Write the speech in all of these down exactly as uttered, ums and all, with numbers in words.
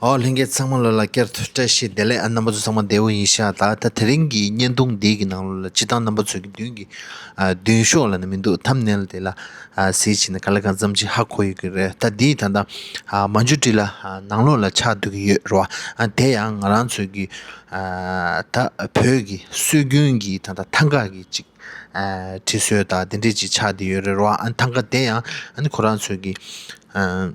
ཨོ་ལྷན་རྒྱས་ཚང་མ་ལོ་ལ་བསྐྱར་དུ་བཀྲ་ཤིས་བདེ་ལེགས། ཨ་རྣམ་པ་ཚོ་ཚང་མ་བདེ་པོ་ཡིན་ཤག་ད་ད་དེ་རིང་གི་བརྙན་ཐུང་འདི་གི་ནང་ལོ་ལ་སྤྱི་བཏང་རྣམ་པ་ཚོ་གི་མདུན་གྱི་ཨ་མདུན་ཤོག་ལ་ནི་མི་འདུག་ཐམ་ནེལ་དེ་ལ་ཨ་གཟིགས་བྱས་ནས་ག་ལ་གང་འཚམ་ཅིག་ཧ་གོ་ཡོད་ཀྱི་རེད། ད་འདི་ད་ད་ཨ་མན་ཇུ་ཊི་ལ་ཨ་ནང་ལོགས་ལ་ཆགས་འདུག་གི་ཡོད་རེད་བ། ཨ་དེ་ཡང་ང་རང་ཚོ་གི་ཨ་ད་བོད་ཀྱི་སྲོལ་རྒྱུན་གྱི་ད་ད་ཐང་ག་གི་ཅིག་ཨ་ཁྲི་སྲོལ་དང་དེ་འདྲས་ཅིག་ཆགས་བསྡད་ཡོད་རེད་རེད་བ། ཨ་ཐང་ག་དེ་ཡང་ཨ་ནི་ཁོ་རང་ཚོ་གི་ཨ།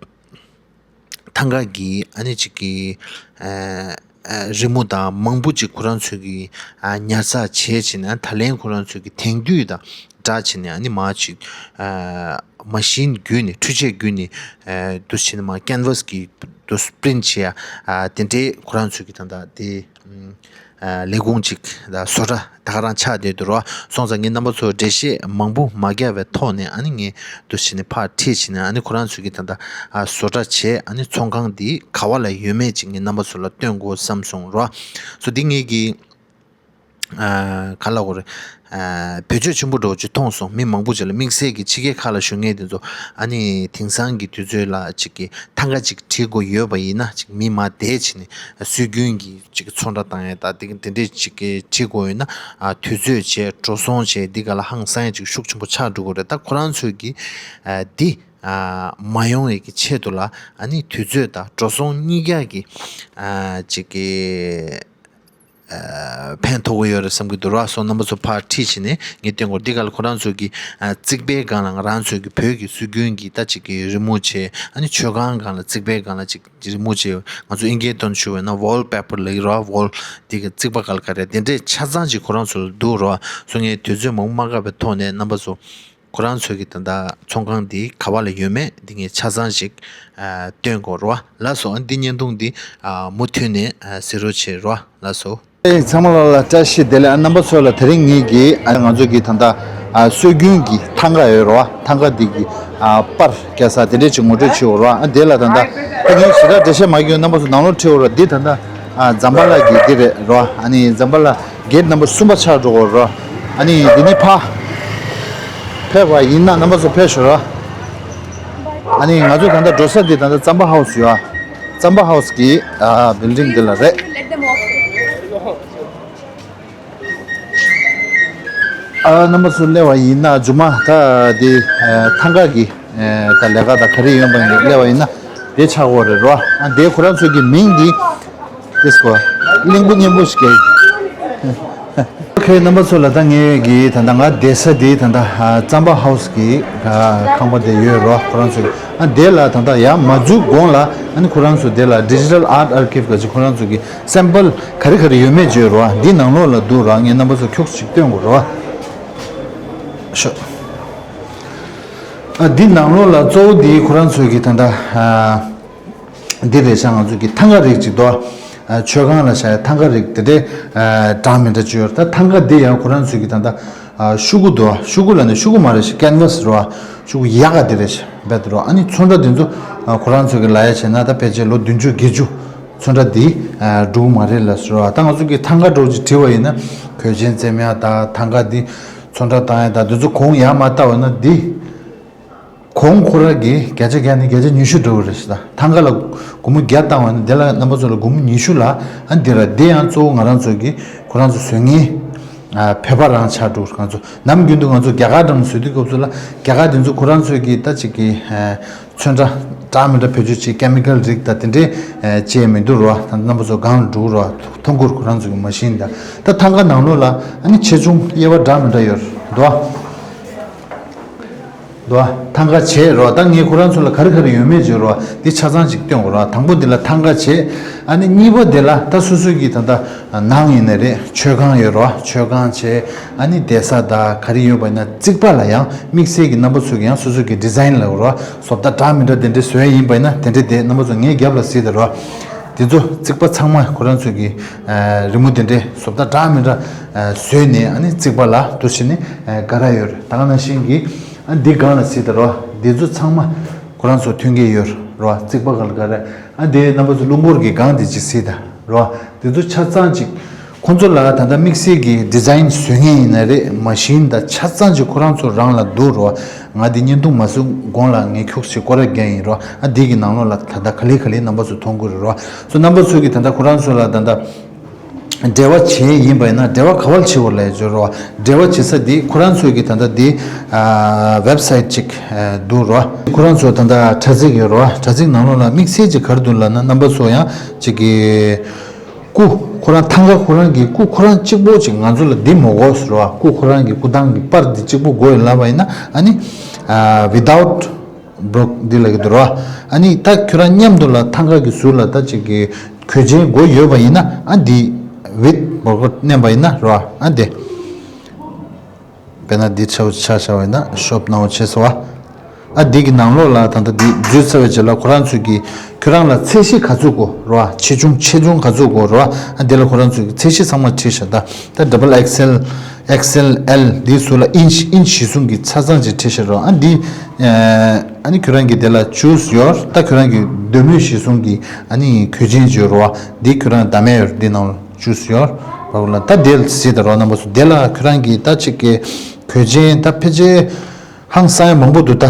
ཐང་ག་གི་ཨ་ནི་ཅིག་གི་ཨ་ཨ་རི་མོ་དང་མང་པོ་ཅིག་ཁོ་རང་ཚོས་ཀྱི་ཨ་ཉར་ཚགས་བྱས་བྱས་ནས། ད་ལན་ཁོ་རང་ཚོས་ཀྱི་དེང་དུས་དང་སྦྲགས་བྱས་ནས། ཨ་ནི་མ་ཅིག་ཨ་མ་ཤིན་བརྒྱུད་ནས་འཕྲུལ་ཆས་བརྒྱུད་ནས་ཨ་འདུག་བྱས་ནས་མ་ཀན་ཝ་སི་གི་འདུག་པི་རིན་ཊི་བྱས་ཨ་དེ་འདྲའི་ཁོ་རང་ཚོས་ཀྱི་ད་ལྟ་དེ་ཨ་ལས་ཁུངས་ཅིག་དང་བཟོ་གྲྭ་ད་ག་རང་ཆགས་བསྡད་འདུག་རོ། སོང་ཙང་ངས་རྣམ་པ་ཚོར་འགྲེལ་བཤད་མང་པོ་མ་རྒྱག་པའི་ཐོག་ནས། ཨ་ནི་ངས་འདུག་བྱས་ནས་ཕར་ཁྲིད་བྱས་ནས། ཨ་ནི་ཁོ་རང་ཚོས་ཀྱི་ད་ལྟ་ཨ་བཟོ་གྲྭ་བྱས། ཨ་ནི་ཚོང་ཁང་འདི་ག་བ་ལ་ཡོད་མེད་ཅིག་ངས་རྣམ་པ་ཚོ་ལ་སྟོན་དགོས་བསམ་སོང་རོ། སོ་འདི་ངས་ཀྱི་ཨ་ག་ལ་གོ་རེ། ཨ་བེད་སྤྱོད་ཆེན་པོ་འདྲ་བོ་ཅིག་མཐོང་སོང་། མི་མང་པོ་ཅིག་ལ་དམིགས་བསལ་གྱི་ཕྱི་རྒྱལ་ཁག་ལ་བཞུགས་མཁན་དེ་ཚོ། ཨ་ནི་དེང་སང་གི་དུས་ཚོད་ལ་ཅིག་གི་ཐང་ག་ཅིག་བྲིས་དགོས་ཡོད་པ་ཡིན་ན། ཅིག་མི་མ་བསྡད་བྱས་ནས་སྲོལ་རྒྱུན་གྱི་ཅིག་ཚོང་ར་བཏང་ཡ་ད་དེ་དེ་འདྲས་ཅིག་གི་བྲིས་དགོས་ཡོད་ན། ཨ་དུས་ཚོད་བྱས། འགྲོ་སོང་བྱས། འདི་ག་ལ་ཧང་སང་ཡ་ཅིག་ཤུགས་ཆེན་པོ་ཆགས་འགྲོ་གི་རེད། ད་ཁོ་རང་ཚོས་ཀྱི་ཨ་འདི་ཨ་མ་ཡོང་ཡས་ཀྱི་ཆེད་དུ་ལ། ཨ་ནི་དུས་ཚོད་དང་འགྲོ་སོང་གཉིས་ཀ་གི་ཨ་ཅིག་གི་ཨ་ཕན་ཐོགས་ཀྱི་ཡོད་རེད་བསམ་གྱི་འདུག་ར། སོ་རྣམ་པ་ཚོ་ཕར་ཁྲིད་བྱས་ནས་ངས་སྟོན་གོ། འདི་ག་ལ་ཁོ་རང་ཚོས་ཀྱི་ཨ་རྩིག་པའི་སྒང་ལ་ང་རང་ཚོས་ཀྱི་བོད་ཀྱི་སྲོལ་རྒྱུན་གྱི་ད་ཅིག་གི་རི་མོ་བྱས། ཨ་ནི་མཆོད་ཁང་སྒང་ལ་རྩིག་པའི་སྒང་ལ་ཅིག་རི་མོ་བྱས། ང་ཚོ་ཨིན་སྐད་དོན་ཞུ་བས་ན་ཝོལ་པེ་པར་ལབ་ཀྱི་རེད་བ། ཝོལ་འདི་གི་རྩིག་པ་ག་ལ་ག་རེ་དེ་འདྲས་ཆ་ཚང་ཅིག་ཁོ་རང་ཚོ་ལ་འདུག་ར། སོ་ངས་དུས་ཚོད་མང་པོ་མ་བཀག་པའི་ཐོག་ནས་རྣམ་པ་ཚོ་ཁོ་རང་ཚོས་ཀྱི་ད་ལྟ་ཚོང་ཁང་འདི་ག་བ་ལ་ཡོད་མེད་འདི་ངས་ཆ་ཚང་ཞིག་ཨ་སྟོན་དགོས་ར་བ། ལགས་སོ། ཨ་འདི་བརྙན་ཐུང་འདི་ཨ་མུ་མཐུད་ནས་ཨ་གཟིགས་རོགས་བྱེད་ར་བ། ལགས་སོ། ཨེ་ཚང་མ་ལ་ལ་བཀྲ་ཤིས་བདེ་ལེགས། ཨ་རྣམ་པ་ཚོ་ལ་དེ་རིང་ངེད་ཀྱིས་ཨ་ང་ཚོ་གི་ད་ལྟ་ཨ་སྲོལ་རྒྱུན་གྱི་ཐང་ག་ཡོད་རེད་བ། ཐང་ག་འདི་གི་ཨ་པར་རྒྱག་ས་དེ་འདྲས་ཅིག་ངོ་སྤྲོད་བྱེད་འོ་རེད་བ། ཨ་དེ་ལ་ད་ལྟ་ཨ་ངས་ཞེ་དྲག་འགྲེལ་བཤད་མ་བརྒྱབ། རྣམ་པ་ཚོ་ནང་ལོགས་ཁྲིད་འོ་རེད་བ། འདི་ད་ལྟ་ཨ་ཛམ་བྷ་ལ་གི་འདི་རེད་རེད་བ། ཨ་ནི་ཛམ་བྷ་ལ་གེ་ཊི་ནམ་བར་གསུམ་པ་ཆགས་འགྲོ་གི་རེད་རེད་བ། ཨ་ནི་འདི་ནས་ཕ་ཕེབས་པ་ཡིན་ན་རྣམ་པ་ཚོ་ཕེབས་ཤོག་རེད་བ། ཨ་ནི་ང་ཚོ་ད་ལྟ་འགྲོ་ས་འདི་ད་ལྟ་རྩམ་པ་ཧའུ་སི་ཡོད་ཨ། རྩམ་པ་ཧའུ་སི་གི་ཨ་བིལ་ཌིང་འདི་ལ་རེད། ཨ་རྣམ་པ་ཚོ་སླེབས་པ་ཡིན་ན་རྗེས་མ་ད་འདི་ཨ་ཐང་ག་གི་ཨ་ད་ལས་ཀ་ད་ག་རེ་ཡོད་པ་ཡིན་སླེབས་པ་ཡིན་ན་དེ་ཆགས་ཡོད་རེད་རོ། ཨ་འདི་ཁོ་རང་ཚོ་གི་མིང་འདི་ཏིས་ཀོ་གླིང་བུ་སྙན་པོ་ཞིག་གི། ཨོ་ཁེ། རྣམ་པ་ཚོ་ལ་ད་ངས་གི་ད་ལྟ་ང་བསྡད་ས་འདི་ད་ལྟ་ཨ་རྩམ་པ་ཧའུ་སི་གི་ཨ་ཁང་པ་དེ་ཡོད་རོ། ཁོ་རང་ཚོ་ཨ་དེ་ལ་ད་ལྟ་ཡར་མ་འཛུལ་གོང་ལ་ཨ་ནི་ཁོ་རང་ཚོ་དེ་ལ་ཌི་ཇི་ཊལ་ཨར་ཊི་ཨར་ཁའིབ་ག་ཅིག་ཁོ་རང་ཚོ་གི་སེམ་པལ་ག་རེ་ག་རེ་ཡོད་མེད་བརྗོད་རོ། འདི་ནང་ལོགས་ལ་འདུག་རོ། ངས་རྣམ་པ་ཚོ་ཁྱུག་ཅིག་སྟོན་དགོས་རོ། ཤོ། ཨ་འདི་ནང་ལོགས་ལ་གཙོ་བོ་འདི་ཁོ་རང་ཚོ་གི་ད་ལྟ་ཨ་འདི་རེད་ཤག་ང་ཚོ་གི་ཐང་ག་རིགས་ཅིག་འདུག་ཨ་མཆོད་ཁང་ལ་བཞག་ཡ་ཐང་ག་རིགས་དེ་འདྲའི་ཨ་འདྲ་མི་འདྲ་ཅིག་ཡོད་རེད། ད་ཐང་ག་འདི་ཡང་ཁོ་རང་ཚོ་གི་ད་ལྟ་ཨ་ཤུ་གུ་འདུག་ཤུ་གུ་ལ་ནི་ཤུ་གུ་མ་རེད་ཤག་ཀན་ཝ་སི་རེད་བ། ཤུ་གུ་ཡག་ག་འདི་རེད་ཤག་རྦད་དེ་རོ། ཨ་ནི་ཚོན་ཁྲ་འདི་ཚོ་ཨ་ཁོ་རང་ཚོ་གི་ལབ་ཡ་བྱས་ན་ད་ཕལ་ཆེར་ལོ་བདུན་ཅུ་བརྒྱད་ཅུ་ཚོན་ཁྲ་འདི་ཨ་འགྲོ་གི་མ་རེད་ལབ་སོང་ར། ད་ང་ཚོ་གི་ཐང་ག་འདྲ་བོ་ཅིག་བྲིས་པ་ཡིན་ན་གོས་ཆེན་བཙེམ་ཡ་ད་ཐང་ག་འདི་ཚོན་ཁྲ་བཏང་ཡ་ད་འདི་ཚོ་གོང་ཡར་མར་བལྟ་བ་ན་འདི་གོང་ཁོ་ར་གི་བརྒྱ་ཆ་བརྒྱ་ནི་བརྒྱ་ཆ་ཉི་ཤུ་འགྲོ་གི་རེད་ཟེར། ད་ཐང་ག་ལ་སྒོར་མོ་བརྒྱ་བཏང་བ་ནི་དེ་ལ་རྣམ་པ་ཚོ་ལ་སྒོར་མོ་ཉི་ཤུ་ལ། ཨ་འདི་ར་འདི་ཡང་གཙོ་བོ་ང་རང་ཚོ་གི་ཁོ་རང་ཚོ་བཟོ་མཁན་ཨ་བོད་པ་རང་ཆགས་འགྲོ་གི་རེད། ང་ཚོ་ནམ་རྒྱུན་དུ་ང་ཚོ་རྒྱ་གར་འགྲམ་བཟོ་དུས་སྐབས་སུ་ལ་རྒྱ་གར་དེ་ཚོ་ཁོ་རང་ཚོ་གི་ད་ཅིག་གི་ཨ་ཚོན་ཁྲ་འདྲ་མི་འདྲ་བེད་སྤྱོད་བྱེད་ཀེ་མི་ཀལ་རིགས་དང་དེ་འདྲའི་ཨ་བྱས་མི་འདུག་རོ། ད་རྣམ་པ་ཚོ་སྒང་ལ་འགྲོ་རོ། ཐོན་ཁུར་ཁོ་རང་ཚོ་གི་མ་ཤེས་ད། ད་ཐང་ག་ནང་ལོགས་ལ་ཨ་ནི་ཆེ་ཆུང་དབྱེ་བ་འདྲ་མི་འདྲ་ཡོད་རེད་དོ། དོ། ཐང་ག་བྱས་རོ། ད་ངས་ཁོ་རང་ཚོ་ལ་ག་རེ་ག་རེ་ཡོད་མེད་བརྗོད་རོ། འདི་ཆ་ཚང་ཅིག་སྟོན་དགོས་རོ། དང་པོ་འདི་ལ་ཐང་ག་བྱས། ཨ་ནི་གཉིས་པ་འདི་ལ་ད་སོ་སོ་གི་ད་ལྟ་ནང་ཡིན་ན་རེད། མཆོད་ཁང་ཡོད་རོ། མཆོད་ཁང་བྱས། ཨ་ནི་བསྡད་ས་དང་ག་རེ་ཡོད་པ་ཡིན་ན་རྩིག་པ་ལ་ཡང་དམིགས་བསལ་གྱི་རྣམ་པ་ཚོ་གི་ཡང་སོ་སོ་གི་ཌི་ཛའིན་ལ་རོ། བཟོ་ལྟ་འདྲ་མི་འདྲ་དེ་འདྲ་བཟོས་ཡིན་པ་ཡིན་ན་དེ་འདྲ་དེ་རྣམ་པ་ཚོ་ངའི་རྒྱབ་ལ་གཟིགས་དང་རོ། དེ་ཚོ་རྩིག་པ་ཚང་མ་ཁོ་རང་ཚོ་གི་ཨ་རི་མོ་དེ་འདྲའི་བཟོ་ལྟ་འདྲ་མི་འདྲ་ཨ་བཟོས་ནས། ཨ་ནི་རྩིག་པ་ལ་འདུག་བྱས་ནས་ཨ་སྒར་ཡོད་རེད། ད་ག་ནང་བཞིན་གྱི་ཨ་འདི་སྒང་ལ་གཟིགས་དང་རོ། འདི་ཚོ་ཚང་མ་ཁོ་རང་ཚོ་མཐུན་རྐྱེན་ཡོད་རོ། རྩིག་པ་སྒང་ལ་སྒར་རེད། ཨ་འདི་རྣམ་པ་ཚོ་རླུང་འཁོར་གྱི་སྒང་འདི་ཅིག་གཟིགས་དང་རོ། འདི་ཚོ་ཆ་ཚང་ཅིག་ཁོང་ཚོ་ལ་ད་ལྟ་དམིགས་བསལ་གྱི་ཌི་ཛའིན་བཟོ་མཁན་ཡིན་ན་རེད། མ་ཤིན་དང་ཆ་ཚང་ཅིག་ཁོ་རང་ཚོ་རང་ལ་འདུག་རོ། ང་འདི་བརྙན་ཐུང་མ་བཟོས་གོང་ལ་ངས་ཁྱུག་ཅིག་སྐོར་ར་རྒྱག་ཡིན་རོ། ཨ་འདི་གི་ནང་ལོགས་ལ་ད་ལྟ་ག་ལེ་ག་ལེ་རྣམ་པ་ཚོ་མཐོང་གི་རེད་རོ། སོ་རྣམ་པ་ཚོ་གིས་ད་ལྟ་ཁོ་རང་ཚོ་ལ་ད་ལྟ་འབྲེལ་བ་བྱས་ཡིན་པ་ཡིན་ན་འབྲེལ་བ་ག་པར་བྱེད་དགོས་ལབ་ཡོད་རོ། འབྲེལ་བ་བྱེད་ས་འདི་ཁོ་རང་ཚོ་གི་ད་ལྟ་འདི་ཨ་ཝེབ་སའིཊ་ཅིག་ཨ་འདུག་རོ། ཁོ་རང་ཚོ་ད་ལྟ་དྲ་ཚིགས་ཡོད་རོ། དྲ་ཚིགས་ནང་ལོགས་ལ་དམིགས་བསལ་གྱི་ག་རེ་འདུག་ལབ་ན། རྣམ་པ་ཚོ་ཡང་ཅིག་གི་སྐུ་ཁོ་རང་ཐང་ག་ཁོ་རང་གི་སྐུ་ཁོ་རང་གཅིག་པོ་ཅིག་ང་ཚོ་ལ་འདི་མི་དགོས་ཟེར་བ། སྐུ་ཁོ་རང་གི་སྐུ་ཐང་གི་པར་འདི་གཅིག་པོ་དགོས་ཡོད་ལབ་པ་ཡིན་ན། ཨ་ནི་ཨ་ཝི་དའུཊ་བྷོ་རོ་ཀ་འདི་ལབ་ཀྱི་འདུག་རོ། ཨ་ནི་ད་ཁྱོད་རང་མཉམ་དུ་ལ་ཐང་ག་གི་ཟུར་ལ་ད་ཅིག་གི་གོས་ཆེན་དགོས་ཡོད་པ་ཡིན་ན། ཨ་འདི་ཝིཐ་བྷོ་རོ་ཀ་མནན་པ་ཡིན་ན་རོ། ཨ་འདི། དཔེར་ན་འདི་ཆ་བོ་ཆ་བཞག་པ་ཡིན་ན་ཤོབ་ནང་བོ་བྱས་སོ། ཨ་འདི་གི་ནང་ལོགས་ལ་ད་ལྟ་འདི་འཛུལ་ཚར་བའི་རྗེས་ལ་ཁོ་རང་ཚོས་ཀྱི་ཁྱོད་རང་ལ་ཚད་གཞི་ག་ཚོད་དགོས་རོ། ཆེ་ཆུང་ཆེ་ཆུང་ག་ཚོད་དགོས་རོ། ཨ་འདི་ལ་ཁོ་རང་ཚོས་ཀྱི་ཚད་གཞི་ཚང་མ་བྲིས་ཤག་ད་ད་ཌབ་བལ་ཨེག་སི་ཨེལ། ཨེག་སི་ཨེལ། ཨེལ་འདི་ཚོ་ལ་ཨིན་ཅི་ཨིན་ཅི་གཞི་བཟུང་གི་ཆ་ཚང་ཅིག་བྲིས་ཤག་རོ། ཨ་འདི་ཨ་ནི་ཁྱོད་རང་གི་དེ་ལ་ཅུ་སི་ཡོར། ད་ཁྱོད་རང་གི་འདོད་མོས་གཞི་བཟུང་གི་ཨ་ནི་གོས་ཆེན་ཅིག་ཡོད་རོ། འདི་ཁྱོད་རང་ད་མེད་ཡོད་འདི་ནང་ལ། ཅུ་སི་ཡོར་བ་ལ་ད་དེ་ལ་གཟིགས་དང་རོགས་རྣམ་པ་ཚོ། དེ་ལ་ཁྱོད་རང་གིས་ད་ཅིག་གི་གོས་ཆེན་ད་ཕལ་ཆེར་ཧང་སང་ཡ་མང་པོ་འདུག་ད་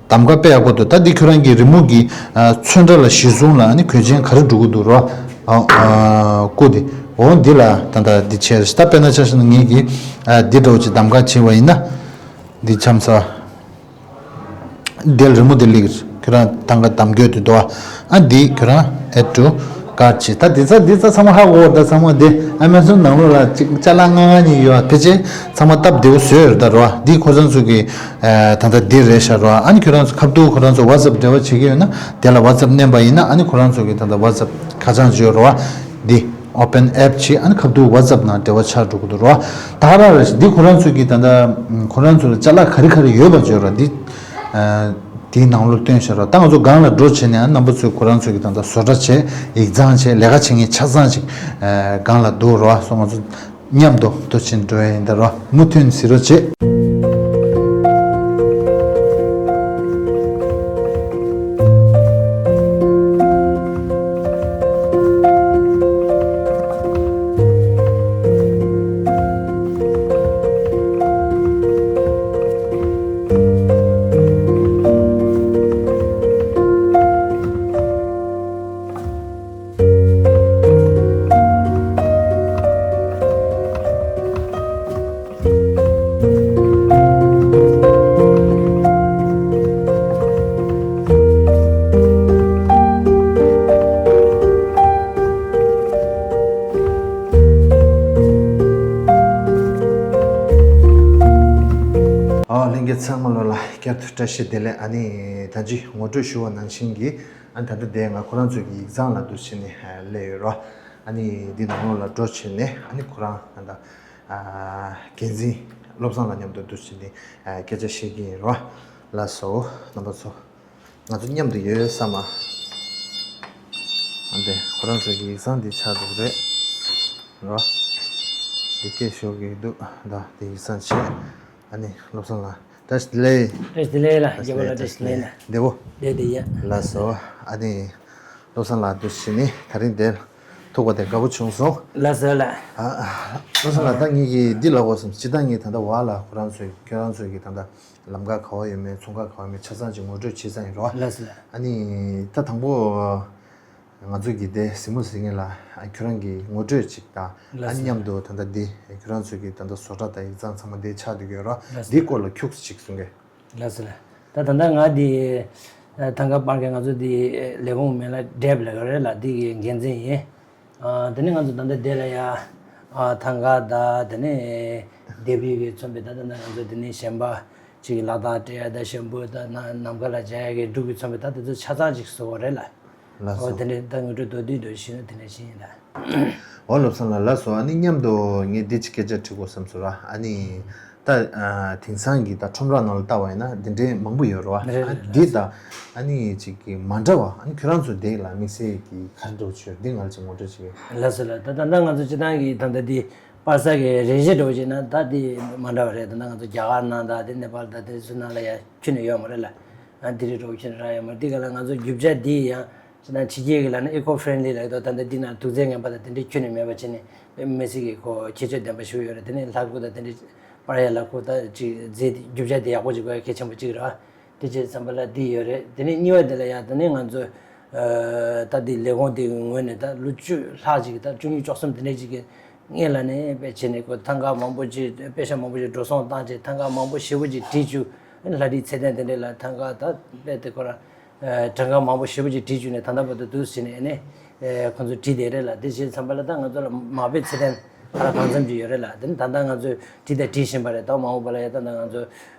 གདམ་ག་དཔེ་ཡག་པོ་འདུག་ད་འདི་ཁྱོད་རང་གི་རི་མོ་གི་ཨ་ཚོན་ཁྲ་ལ་གཞི་བཟུང་ལ་ཨ་ནི་གོས་ཆེན་ག་རེ་འགྲོ་གི་འདུག་རོ། ཨ་ཨ་སྐུ་དེ་འོ་འདི་ལ་ད་ད་འདི་བྱས་ད་དཔེར་ན་ཆ་བཞག་ན་ངེད་ཀྱིས་ཨ་འདི་འདྲ་བོ་ཅིག་གདམ་ག་བྱས་པ་ཡིན་ན། འདི་འཆམ་ས། དེ་ལ་རི་མོ་དེ་ལིག་ཁྱོད་རང་ཐང་ག་གདམ་གྱི་འདུག་དོ། ཨ་འདི་ཁྱོད་རང་add to cart བྱེད། ད་འདི་ཚ་འདི་ཚ་ཚང་མ་ཧ་གོ་བ། ད་ཚང་མ་དེ་ཨ་མེ་ཛོན་ནང་ལོགས་ལ་ཅིག་ཅ་ལག་ལྔ་ལྔ་གཉིས་ཡོད། ཕལ་ཆེར་ཚང་མ་སྟབས་བདེ་བོ་བཟོས་ཡོད་ད་རོ། འདི་ཁོ་ཚང་ཚོ་གི་ཨ་ད་ལྟ་འདི་རེད་ཤག་རོ། ཨ་ནི་ཁྱོད་རང་ཚོ་ཁ་ཐུག་ཁོ་རང་ཚོ་ཝ་ཙབ་འབྲེལ་བ་བྱེད་ཀྱི་ཡོད་ན་དེ་ལ་ཝ་ཙབ་མནན་པ་ཡིན་ན་ཨ་ནི་ཁོ་རང་ཚོ་གི་ད་ལྟ་ཝ་ཙབ་ཁ་བྱང་བརྗོད་རོ། འདི་open app བྱེད། ཨ་ནི་ཁ་ཐུག་ཝ་ཙབ་ནང་འབྲེལ་བ་ཆགས་འགྲོ་གི་འདུག་རོ། ད་ག་རང་རེད། འདི་ཁོ་རང་ཚོ་གི་ད་ལྟ་ཁོ་རང་ཚོ་ལ་ཅ་ལག་ག་རེ་ག་རེ་ཡོད་པ་བརྗོད་རོ། འདི་ཨ་དེའི་ནང་ལོགས་སྟོན་བཞག་རོ། ད་ང་ཚོ་སྒང་ལ་འགྲོ་བྱས་ནས་ཨ་རྣམ་པ་ཚོས་ཁོ་རང་ཚོ་གི་ད་ལྟ་བཟོ་གྲྭ་བྱས། ཡིག་ཚང་བྱས། ལས་ཀ་བྱེད་མཁན་ཆ་ཚང་ཅིག་ཨ་སྒང་ལ་འདུག་རོ། སོ་ང་ཚོ་མཉམ་དུ་འདུག་བྱས་འགྲོ་ཡ་ཡིན་ད་རོ། མུ་མཐུད་གཟིགས་རོགས་བྱེད། ཨོ་ལྷན་རྒྱས་ཚང་མ་ལོ་ལ་བསྐྱར་དུ་བཀྲ་ཤིས་བདེ་ལེགས། ཨ་ནི་ད་ཅི་ངོ་སྤྲོད་ཞུ་བ་ནང་བཞིན་གྱི་ཨ་ནི་ད་ལྟ་དེ་ང་ཁོ་རང་ཚོ་གི་ཡིག་ཚང་ལ་འདུག་བྱས་ནས་སླེབས་ཡོད་རོ། ཨ་ནི་འདི་ནང་ལོགས་ལ་འགྲོ་བྱས་ནས་ཨ་ནི་ཁོ་རང་ད་ལྟ་ཨ་འགན་འཛིན་བློ་བཟང་ལགས་མཉམ་དུ་འདུག་བྱས་ནས་ཨ་སྐད་ཆ་བཤད་ཀྱི་ཡིན་རོ། ལགས་སོ་རྣམ་པ་ཚོ། ང་ཚོ་མཉམ་དུ་ཡོད་ཡོད་བསམ་མ། འདི་ཁོ་རང་ཚོ་གི་ཡིག་ཚང་འདི་ཆགས་འདུག་རེད་རོ། འདི་སྐད་ཤོད་ཀྱི་འདུག་ད་འདི་ཡིག་ཚང་བྱས། ཨ་ནི་བློ་བཟང་ལགས་བཀྲ་ཤིས་བདེ་ལེགས། བཀྲ་ཤིས་བདེ་ལེགས་ལགས། རྒྱལ་པོ་ལགས་བཀྲ་ཤིས་བདེ་ལེགས། བདེ་པོ། བདེ་བདེ་ཡ། ལགས་སོ། ཨ་ནི་བློ་བཟང་ལགས་འདུག་བྱས་ནས་ད་རིང་འདིར་ཐུག་པ་དེ་དགའ་པོ་བྱུང་སོང་། ལགས་སོ་ལགས། ཨ་བློ་བཟང་ལགས་ད་ངེད་ཀྱིས་འདི་ལབ་དགོས་བསམ། སྤྱིར་བཏང་ངས་ད་ལྟ་བར་ལ་ཁོ་རང་ཚོའི་ཁྱོད་རང་ཚོའི་གི་ད་ལྟ་ལམ་ཁ་ག་བ་ཡོད་མེད་ཚོང་ཁང་ག་བ་ཡོད་མེད་ཆ་ཚང་ཅིག་ངོ་སྤྲོད་བྱས་ཚར་ཡིན་རོ། ལགས་སོ་ལགས། ཨ་ནི་ད་དང་པོ་ང་ཚོ་གི་དེ་གཟིགས་མོ་གཟིགས་མཁན་ལ་ཨ་ཁྱོད་རང་གི་ངོ་སྤྲོད་ཅིག་དང་། ལགས་སོ། ཨ་ནི་མཉམ་དུ་ད་ལྟ་འདི་ཁྱོད་རང་ཚོའི་གི་ད་ལྟ་བཟོ་གྲྭ་དང་ཡིག་ཚང་ཚང་མ་འདི་ཆགས་བསྡད་ཡོད་རོ། ལགས་སོ། འདིའི་སྐོར་ལ་ཁྱུག་ཙམ་ཅིག་གསུང་གི། ལགས་སོ་ལགས། ད་ད་ལྟ་ང་འདི་ཐང་ག་སྤར་མཁན་ང་ཚོ་འདི་ལས་ཁུངས་མིང་ལ་ཌེབ་ལབ་ཀྱི་རེད་ལགས། འདི་གི་འགན་འཛིན་ཡིན། ཨ་དེ་ནས་ང་ཚོ་ད་ལྟ་དེ་ལ་ཡ་ཨ་ཐང་ག་དང་དེ་ནས་ལྡེབས་རིས་ཀྱིས་མཚོན་པའི་ད་ལྟ་ང་ཚོ་དེ་ནས་གཞན་པ་ཅིག་གི་ལག་རྟགས་སྤྲད་ཡ་དང་ཤམ་པུ་དང་ན་ནམ་མཁའ་ལ་སྦྱར་ཡ་གི་འབྲུ་གིས་མཚོན་པའི་ད་དེ་ཚོ་ཆ་ཚང་ཅིག་བཟོ་བ་རེད་ལགས། ལགས་སོ། ཨོ་དེ་འདྲའི་ད་ངོ་སྤྲོད་མདོར་བསྡུས་འདྲ་ཞུས་ན་དེ་འདྲ་ཞིག་ཡིན་ལགས། འོ་བློ་བཟང་ལགས་ལགས་སོ། ཨ་ནི་མཉམ་དུ་ངས་འདི་ཅིག་སྐད་ཆ་དྲི་དགོས་བསམ་སོང་ར། ཨ་ནི་ད་ཨ་དེང་སང་གི་ད་ཁྲོམ་ར་ནང་ལ་ལྟ་བ་ཡིན་ན་འདི་འདྲའི་མང་པོ་ཡོད་རེད་བ། རེད་རེད། ཨ་འདི་དང་ཨ་ནི་ཅིག་གི་མ་འདྲ་བ། ཨ་ནི་ཁྱོད་རང་ཚོ་འདི་ལ་དམིགས་བསལ་གྱི་ག་རེ་འདྲ་བོ་ཅིག་ཡོད། འདི་ང་ལ་ཅིག་ངོ་སྤྲོད་བྱེད་ཀྱི། ལགས་སོ་ལགས། ད་ད་ལྟ་ང་ཚོ་སྤྱིར་བཏང་གི་ད་ལྟ་འདི་པ་སངས་གི་རིགས་གཞི་འདྲ་བོ་ཅིག་ན་ད་འདི་མ་འདྲ་བ་རེད། ད་ལྟ་ང་ཚོ་རྒྱ་གར་ནང་དང་འདི་ནེ་པཱལ་དང་དེ་ཚོ་ནང་ལ་ཡ་ཁྱོན་ནས་ཡོད་མ་རེད་ལགས། ཨ་འདི་རིགས་འདྲ་བོ་ཁྱོན་ནས་རག་ཡོད་མ་རེད། འདི་ག་ལ་ང་ཚོ་རྒྱུ་ཆ་འདི་ཡང་། ཅི་ན་ཕྱི་རྒྱལ་གྱི་ལ་ནི་eco friendly ལབ་ཀྱི་འདུག་ད་ལྟ་འདི་ན་དུག་རྫས་ངན་པ་དང་དེ་འདྲའི་ཁྱོན་ནས་མེད་པ་བྱས་ནས་དམིགས་བསལ་གྱི་ཁོ་ཁྱད་ཆོས་ལྡན་པ་ཞིག་ཡོད་རེད། དེ་ནས་ལྷ་སྐུ་དང་དེ་འདྲའི་ པར་ཡ་ལ་ཁོ་ད་ཅིག་རྫས་དེ་རྒྱུ་ཆ་དེ་ཡག་པོ་ཅིག་དགོས་ཡ་གལ་ཆེན་པོ་ཅིག་རེད་བ། དེ་བྱས་ཙམ་པ་ལ་འདི་ཡོད་རེད། དེ་ནས་གཉིས་པ་དེ་ལ་ཡ་དེ་ནས་ང་ཚོ་ད་འདི་ལས་ཁུངས་དེའི་ངོས་ནས་ད་ལོ་བཅུ་ལྷག་ཅིག་ད་བཅུ་གཉིས་བཅུ་གསུམ་དེ་འདྲས་ཅིག་གི་སྔོན་ལ་ནས་དཔེ་བྱས་ནས་ཁོ་ཐང་ག་མང་པོ་ཅིག་དཔེ་ཆ་མང་པོ་ཅིག་འགྲོ་སོང་བཏང་བྱས་ཐང་ག་མང་པོ་ཞེ་པོ་ཅིག་བྲིས་བཅུག་ཨ་ནི་ལྷ་བྲིས་ཚེ་བརྟན་དེ་འདྲས་ལ་ཐང་ག་ད་དཔེ་དེ་ཁོ་རང་གྲངས་ཀ་མང་པོ་ཞེ་པོ་ཅིག་བྲིས་བཅུག་ནས་ད་ལྟ་བར་དུ་འདུག་ཟེར་ནས་ཨ་ནི་ཁོ་ཚོས་བྲིས་བསྡད་རེད་ལ། དེ་བྱས་ཙམ་པ་ལ་ད་ང་ཚོ་ལ་མ་དཔེ་ཚེ་བརྟན་ག་ལ་གང་འཚམ་ཅིག་ཡོད་རེད་ལ། དེ་ནི་ད་ལྟ་ང་ཚོས་བྲིས་དང་བྲིས་བཞིན་པ་རེད། ད་མ་འོངས་པ་ལ་ཡ་ད་ང་ཚོ་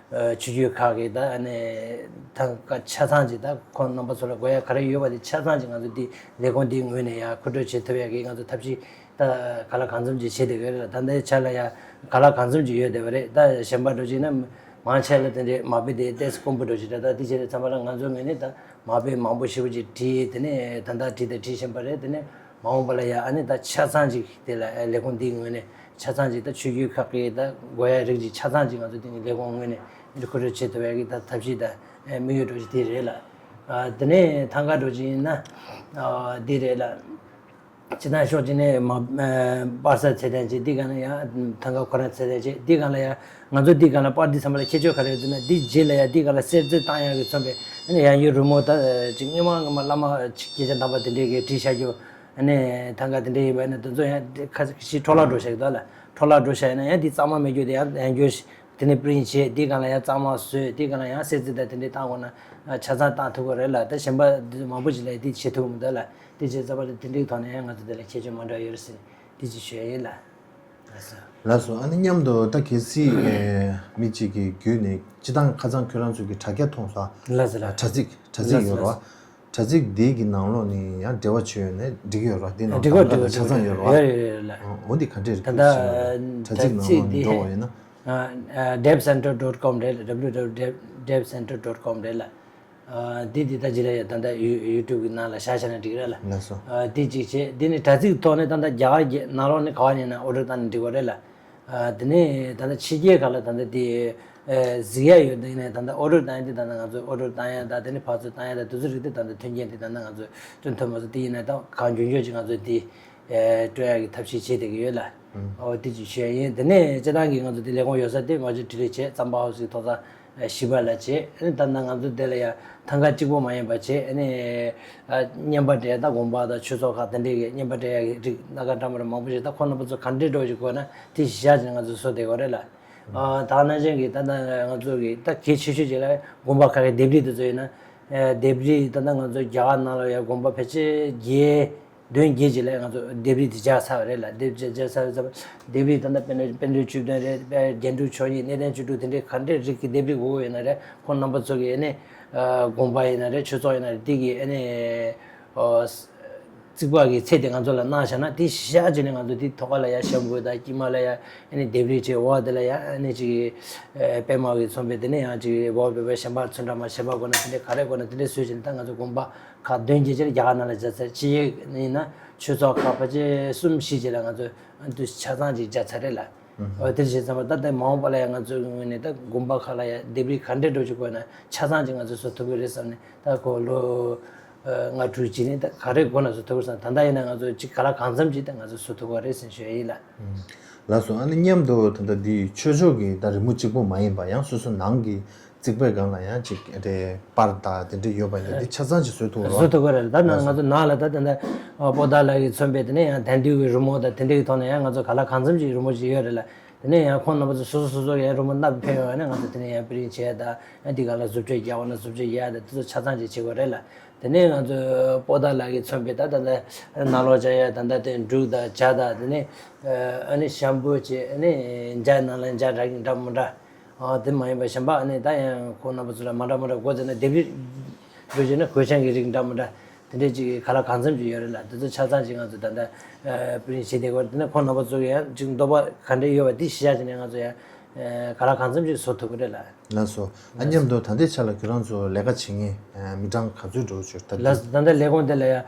ཆོས་བརྒྱུད་ཁག་གི་ད་ཨ་ནི་ཐང་ག་ཆ་ཚང་ཅིག་ད་ཁོང་རྣམ་པ་ཚོ་ལ་དགོས་ཡ་ག་རེ་ཡོད་པ་དེ་ཆ་ཚང་ཅིག་ང་ཚོ་འདི་ལས་ཁུངས་འདིའི་ངོས་ནས་ཡ་མཁོ་སྤྲོད་བྱེད་ཐུབ་ཡ་གི་ང་ཚོ་ཐབས་ཤེས་ད་ག་ལ་གང་འཚམ་ཅིག་བྱེད་བསྡད་ཡོད་རེད་ལ། ད་ལྟའི་ཆ་ལ་ཡ་ག་ལ་གང་འཚམ་ཅིག་ཡོད་བསྡད་པ་རེད། ད་གཞན་པ་འགྲོ་ཅིག་ན་མང་ཆེ་ལ་དེ་འདྲའི་མ་དཔེ་དེ་ཏོག་ཙམ་དཀོན་པོ་འགྲོ་ཅིག་རེད། ད་དེ་བྱས་ཙམ་པ་ལ་ང་ཚོའི་ངོས་ནས་ད་མ་དཔེ་མང་པོ་ཞེ་པོ་ཅིག་བྲིས། དེ་ནས་ད་ལྟ་བྲིས་དང་བྲིས་བཞིན་པ་རེད། དེ་ནས་མ་འོངས་པ་ལ་ཡ་ཨ་ནི་ད་ཆ་ཚང་ཅིག་དེ་ལ་ལས་ཁུངས་འདིའི་ངོས་ནས་ཆ་ཚང་ཅིག་ད་ཆོས་བརྒྱུད་ཁག་གི་ད་དགོས་ཡ་རིགས་ཅིག་ཆ་ཚང་ཅིག་ང་ཚོ་དེ་ནི་ལས་ཁུངས་ངོས་ནས་མཁོ་སྤྲོད་བྱེད་ཐུབ་ཡ་གི་ད་ཐབས་ཤེས་དང་དམིགས་ཡུལ་འདྲ་ཅིག་དེ་རེད་ལ། ཨ་དེ་ནས་ཐང་ག་འགྲོ་ཅིག་ཡིན་ན་ཨ་འདི་རེད་ལ། སྤྱིར་བཏང་ཕྱོགས་གཅིག་ནས་མ་པར་ས་ཚད་ལྡན་བྱས། འདི་ག་ན་ཡང་ཐང་ག་ཁོ་རང་ཚད་ལྡན་བྱས། འདི་ག་ལ་ཡང་ང་ཚོ་འདི་ག་ལ་པར་འདི་ཚང་མ་ལ་ཁྱད་ཆོས་ག་རེ་ཡོད་ཟེར་ན། འདི་རྗེས་ལ་ཡང་འདི་ག་ལ་གསེར་རྩི་བཏང་ཡག་གི་མཚོན་པའི་ཨ་ནི་ཡང་ཡུལ་རི་མོ་ད་ཅིག་སྔོན་མ་སྔོན་མ་བླ་མ་ཅིག་སྐྱེས་ཆེན་དམ་པ་དེ་འདྲས་ཀྱིས་བྲིས་བཞག་རྒྱུ། ཨ་ནི་ཐང་ག་དེ་འདྲས་ཡིན་པ་ན་དེ་ཚོ་ཡང་ཁ་ཤས་འཕྲོ་བརླག་འགྲོ་བཞག་གི་འདུག་ལ། འཕྲོ་བརླག་འགྲོ་བཞག་ཡིན་ན་ཡང་འདི་གཙང་མ་མེད་རྒྱུ་དེ་ཡང་ཡང་འགྱུར་ཞིག་དེ་ནས་པི་རིན་ཊི་བྱས། དེའི་སྒང་ལ་ཡང་གཙང་མ་བཟོས། དེའི་སྒང་ལ་ཡང་གསེར་རྩི་དང་དེ་འདྲའི་བཏང་དགོས་ན་ཆ་ཚང་བཏང་ཐུབ་ཀྱི་རེད་ལ། ད་གཞན་པ་མང་པོ་ཞིག་ལ་དེ་བྱེད་ཐུབ་ཀྱི་མི་འདུག་ལ། དེ་བྱས་ཙམ་པ་ལ་དེ་འདྲའི་ཐོག་ནས་ཡང་ང་ཚོ་དེ་ལ་ཁྱད་ཆོས་མ་འདྲ་བ་ཡོད་རེད་ཟེར་ནས་དེ་ཅིག་ཞུ་ཡ་ཡིན་ལ། ལགས་སོ། ལགས་སོ། ཨ་ནི་མཉམ་དུ་ད་གལ་སྲིད་མི་གཅིག་གི་བརྒྱུད་ནས་སྤྱིར་བཏང་ཁ་སང་ཁྱོད་རང་ཚོ་གི་དྲ་རྒྱ་མཐོང་སོང་། ལགས་སོ་ལགས། དྲ་ཚིགས་དྲ་ཚིགས་ཡོད་རེད་བ། དྲ་ཚིགས་འདི་གི་ནང་ལོགས་ནས་ཡང་འབྲེལ་བ་བྱས་ཡོད་ན་འགྲིག་གི་ཡོད་རེད་བ། འདི་ནང་འགྲིག་གི་ཡོད་རེད། ཆ་ཚང་ཡོད་རེད་བ། ཡོད་ཡོད་ཡོད་ལ། འོ་འདི་ག་འདྲས་རེད། ད་ལྟ་དྲ་ཚིགས་ནང་ལོགས་ནས་འགྲོ་བ་ཡིན་ན། ཨ་ཨ་devcenter dot com རེད་ལ། www devcenter dot com རེད་ལ། ཨ་འདི་འདི་ད་ཅི་ལ་ཡ་ད་ལྟ་ཡུ་ཡུ་ཊུབ་གི་ནང་ལ་བཞག་བཞག་ན་འགྲིག་རེད་ལ། ལགས་སོ། ཨ་འདི་གཅིག་བྱས། འདི་ནི་དྲ་ཚིགས་ཐོག་ནས་ད་ལྟ་རྒྱ་གར་གྱི་ནང་ལོགས་ནས་ག་བ་ནས་ན་ཨོ་ཌར་བཏང་ནས་འགྲིག་པ་རེད་ལ། ཨ་དེ་ནས་ད་ལྟ་ཕྱི་རྒྱལ་ཁག་ལ་ད་ལྟ་དེ་ཨ་གཟིགས་ཡ་ཡོད་དེ་ནས་ད་ལྟ་ཨོ་ཌར་བཏང་ཡ་དེ་ད་ལྟ་ང་ཚོ་ཨོ་ཌར་བཏང་ཡ་ད་དེ་ནས་ཕར་ཚུར་བཏང་ཡ་ད་དེ་ཚོ་རིགས་དེ་ད་ལྟ་མཐུན་རྐྱེན་དེ་ད་ལྟ་ང་ཚོ་བསྐྲུན་ཐུབ་མ་སོང་། དེ་ཡིན་ན་ད་གང་མགྱོགས་མགྱོགས་ཀྱི་ང་ཚོ་དེ་ཨ་སྤྲོད་ཡ་གི་ཐབས་ཤེས་བྱེད་བསྡད་ཀྱི་ཡོད་ལ། ཨོ་དེ་ཅིག་ཞུ་ཡ་ཡིན། དེ་ནས་སྤྱིར་བཏང་གི་ང་ཚོ་དེ་ལས་ཁུངས་ཡོད་ས་དེ་མ་གཞི་འཕྲིན་ལས་བྱས། རྩམ་པ་ཧའུ་སི་ཐོག་ས་བཞི་པ་ལ་བྱས། ཨ་ནི་ད་ལྟ་ང་ཚོ་དེ་ལ་ཡ་ཐང་ག་གཅིག་པོ་མ་ཡིན་པ་བྱས། ཨ་ནི་ཨ་བསྙེན་པ་སྤྲད་ཡ་ད་དགོན་པ་དང་ཆོས་ཚོགས་ཁག་དེ་འདྲས་ཀྱི་བསྙེན་པ་སྤྲད་ཡ་གི་རིགས་སྣ་ཁ་འདྲ་མི་འདྲ་མང་པོ་ཞིག་ད་ཁོང་རྣམ་པ་ཚོ་ག་འདྲས་འགྲོ་ཞིག་དགོས་ན་དེ་གཞི་བཞག་བྱས་ང་ཚོ་བཟོ་བསྡད་ཡོད་རེད་ལ། ཨ་ད་ནང་བཞིན་གྱི་ད་ལྟ་ང་ཚོ་གི་ད་གལ་ཆེ་ཤོས་ཅིག་ལ་དགོན་པ་ཁག་གི་ལྡེབས་རིས་དེ་ཚོ་ཡིན་ན། ཨ་ལྡེབས་རིས་ད་ལྟ་ང་ཚོ་རྒྱ་གར་ནང་ལ་ཡ་དགོན་པ་ཕལ་ཆེར་བརྒྱད་བདུན་བརྒྱད་ཅིག་ལ་ང་ཚོ་ལྡེབས་རིས་དེ་སྦྱར་ཚར་བ་རེད་ལ། ལྡེབས་རིས་སྦྱར་ཚར་བའི་ཚབ་ལྡེབས་རིས་ད་ལྟ་དཔལ་ལྡན་དཔལ་ལྡན་བཅུ་བདུན་རེད། དཔལ་རྒྱན་དྲུག་མཆོག་གཉིས་གནས་བརྟན་བཅུ་དྲུག་དེ་འདྲའི་ག་འདྲའི་རིགས་ཀྱི་ལྡེབས་རིས་དགོས་ཡོད་ན་རེད། ཁོང་རྣམ་པ་ཚོ་གིས་ཨ་ནི་ཨ་དགོན་པ་ཡིན་ན་རེད། ཆོས་ཚོགས་ཡིན་ན་རེད། དེ་གི་ཨ་ནི་ཨ་རྩིག་པ་གི་ཚད་དེ་ང་ཚོ་ལ་གནང་བཞག་ན་དེ་གཞི་བཞག་བྱས་ནས་ང་ཚོ་དེ་ཐོག་ཁ་ལ་ཡ་ཤམ་བུ་དང་དཀྱིལ་མ་ལ་ཡ་ཨ་ནི་ལྡེབས་རིས་བྱས། འོག་དེ་ལ་ཡ་ཨ་ནི་ཅིག་ཨ་པད་མ་གི་མཚོན་པའི་དེ་ནས་ཡང་ཅིག་འོག་པད་མ་གཞན་པ་ཚོན་ཁྲ་མ་གཞན་པ་དགོས་ན་དེ་འདྲའི་ག་རེ་དགོས་ན་དེ་འདྲའི་བཟོས་བྱས་ནས་ད་ང་ཚོ་དགོན་པ་ཁག་བདུན་བརྒྱད་ཅིག་ལ་རྒྱ་གར་ནང་ལ་སྦྱར་ཚར། ཕྱི་རྒྱལ་ཡིན་ན་ཆོས་ཚོགས་ཁག་ཕལ་ཆེར་གསུམ་བཞི་ཅིག་ལ་ང་ཚོ་ཨ་འདུ་ཆ་ཚང་ཅིག་སྦྱར་ཚར་རེད་ལ། ཨོ་དེར་བྱས་ཙང་ད་ལྟ་མ་འོངས་པ་ལ་ཡང་ང་ཚོའི་ངོས་ནས་ད་དགོན་པ་ཁག་ལ་ཡང་ལྡེབས་རིས་ག་འདྲས་འགྲོ་ཅིག་དགོས་ན་ཆ་ཚང་ཅིག་ང་ཚོས་བཟོ་ཐུབ་ཀྱི་རེད་བསམ་ནས། ད་ཁོ་ལོ་ཨ་ལྔ་དྲུག་ཅིག་ནས་ད་ག་རེ་དགོས་ན་བཟོ་ཐུབ་ཀྱི་རེད་བསམ། ད་ལྟ་ཡིན་ན་ང་ཚོ་ཅིག་ག་ལ་གང་འཚམ་ཅིག་ད་ང་ཚོས་བཟོ་ཐུབ་ཀྱི་རེད་ཟེར་ཞུ་ཡ་ཡིན་ལ། ལགས་སོ། ཨ་ནི་མཉམ་དུ་ད་ལྟ་འདི་ཆོས་ཕྱོགས་ཀྱི་ད་རི་མོ་གཅིག་པོ་མ་ཡིན་པ་ཡང་སོ་སོ་ནང་གི་རྩིག་པའི་སྒང་ལ་ཡང་ཅིག་རེ་པར་དང་དེ་འདྲ་ཡོད་པ་ཡིན་ན་འདི་ཆ་ཚང་ཅིག་བཟོ་ཐུབ་རོགས། བཟོ་ཐུབ་ཀྱི་རེད། ད་ནང་ང་ཚོ་ནང་ལ་ད་དེ་འདྲ་པོ་ཏཱ་ལ་གིས་མཚོན་པའི་དེ་ནས་ཡང་དན་བདུན་གྱི་རི་མོ་དང་དེ་འདྲ་གི་ཐོག་ནས་ཡང་ང་ཚོ་ག་ལ་གང་འཚམ་ཅིག་རི་མོ་ཅིག་ཡོད་རེད་ལ། དེ་ནས་ཡང་ཁོང་རྣམ་པ་ཚོ་སོ་སོ་སོ་སོ་ཡང་རི་མོ་བསྣམས་ཕེབས་ཡོང་བ་ན་ང་ཚོ་དེ་ནས་ཡང་པི་རིན་ཊི་བྱས་དང་ཡང་འདི་ག་ལ་བཟོ་བཅོས་རྒྱག་པ་ན་བཟོ་བཅོས་རྒྱག་དང་དེ་ཚོ་ཆ་ཚང་ཅིག་བྱེད་དགོས་རེད་ལ། དེ་ནས་ང་ཚོ་པོ་ཏཱ་ལ་གིས་མཚོན་པའི་ད་ད་ལྟ་ནང་ལོགས་བྱ་ཡ་ད་ལྟ་དེ་འབྲུག་དང་ཇ་དང་དེ་ནས་ཨ་ནི་ཤམ་བུ་བྱས། ཨ་ནི་ཇ་ནང་ལ་ཇ་འདྲ་འདྲ་མི་འདྲ། ཨ་དེ་མ་ཡིན་པ་གཞན་པ་ཨ་ནི་ད་ཡང་ཁོང་རྣམ་པ་ཚོ་ལ་མ་འདྲ་མ་འདྲ་དགོས་ཟེར་ན་ལྡེབས་རིས་འགྲོ་བྱས་ན་གོས་ཆེན་གྱི་རིགས་འདྲ་མི་འདྲ་དེ་འདྲས་ཅིག་ག་ལ་གང་འཚམ་ཅིག་ཡོད་རེད་ལ། དེ་ཚོ་ཆ་ཚང་ཅིག་ང་ཚོ་ད་ལྟ་པི་རིན་ཊི་བྱེད་བསྡད་ཡོད་རེད། དེ་ནས་ཁོང་རྣམ་པ་ཚོ་གི་ཡང་ཅིག་འདོད་པ་ག་འདྲས་ཡོད་པ་དེ་གཞི་བཞག་བྱས་ནས་ང་ཚོ་ཡང་ག་ལ་གང་འཚམ་ཅིག་བཟོ་ཐུབ་ཀྱི་རེད་ལ། ལགས་སོ། ཨ་མཉམ་དུ་ད་ལྟའི་ཆ་ལ་ཁྱོད་རང་ཚོ་ལས་ཀ་བྱེད་མཁན་མི་གྲངས་ག་ཚོད་འགྲོ་ཆོག་ད་ལྟ། ལགས་སོ། ད་ལྟ་ལས་ཁུངས་དེ་ལ་ཡང་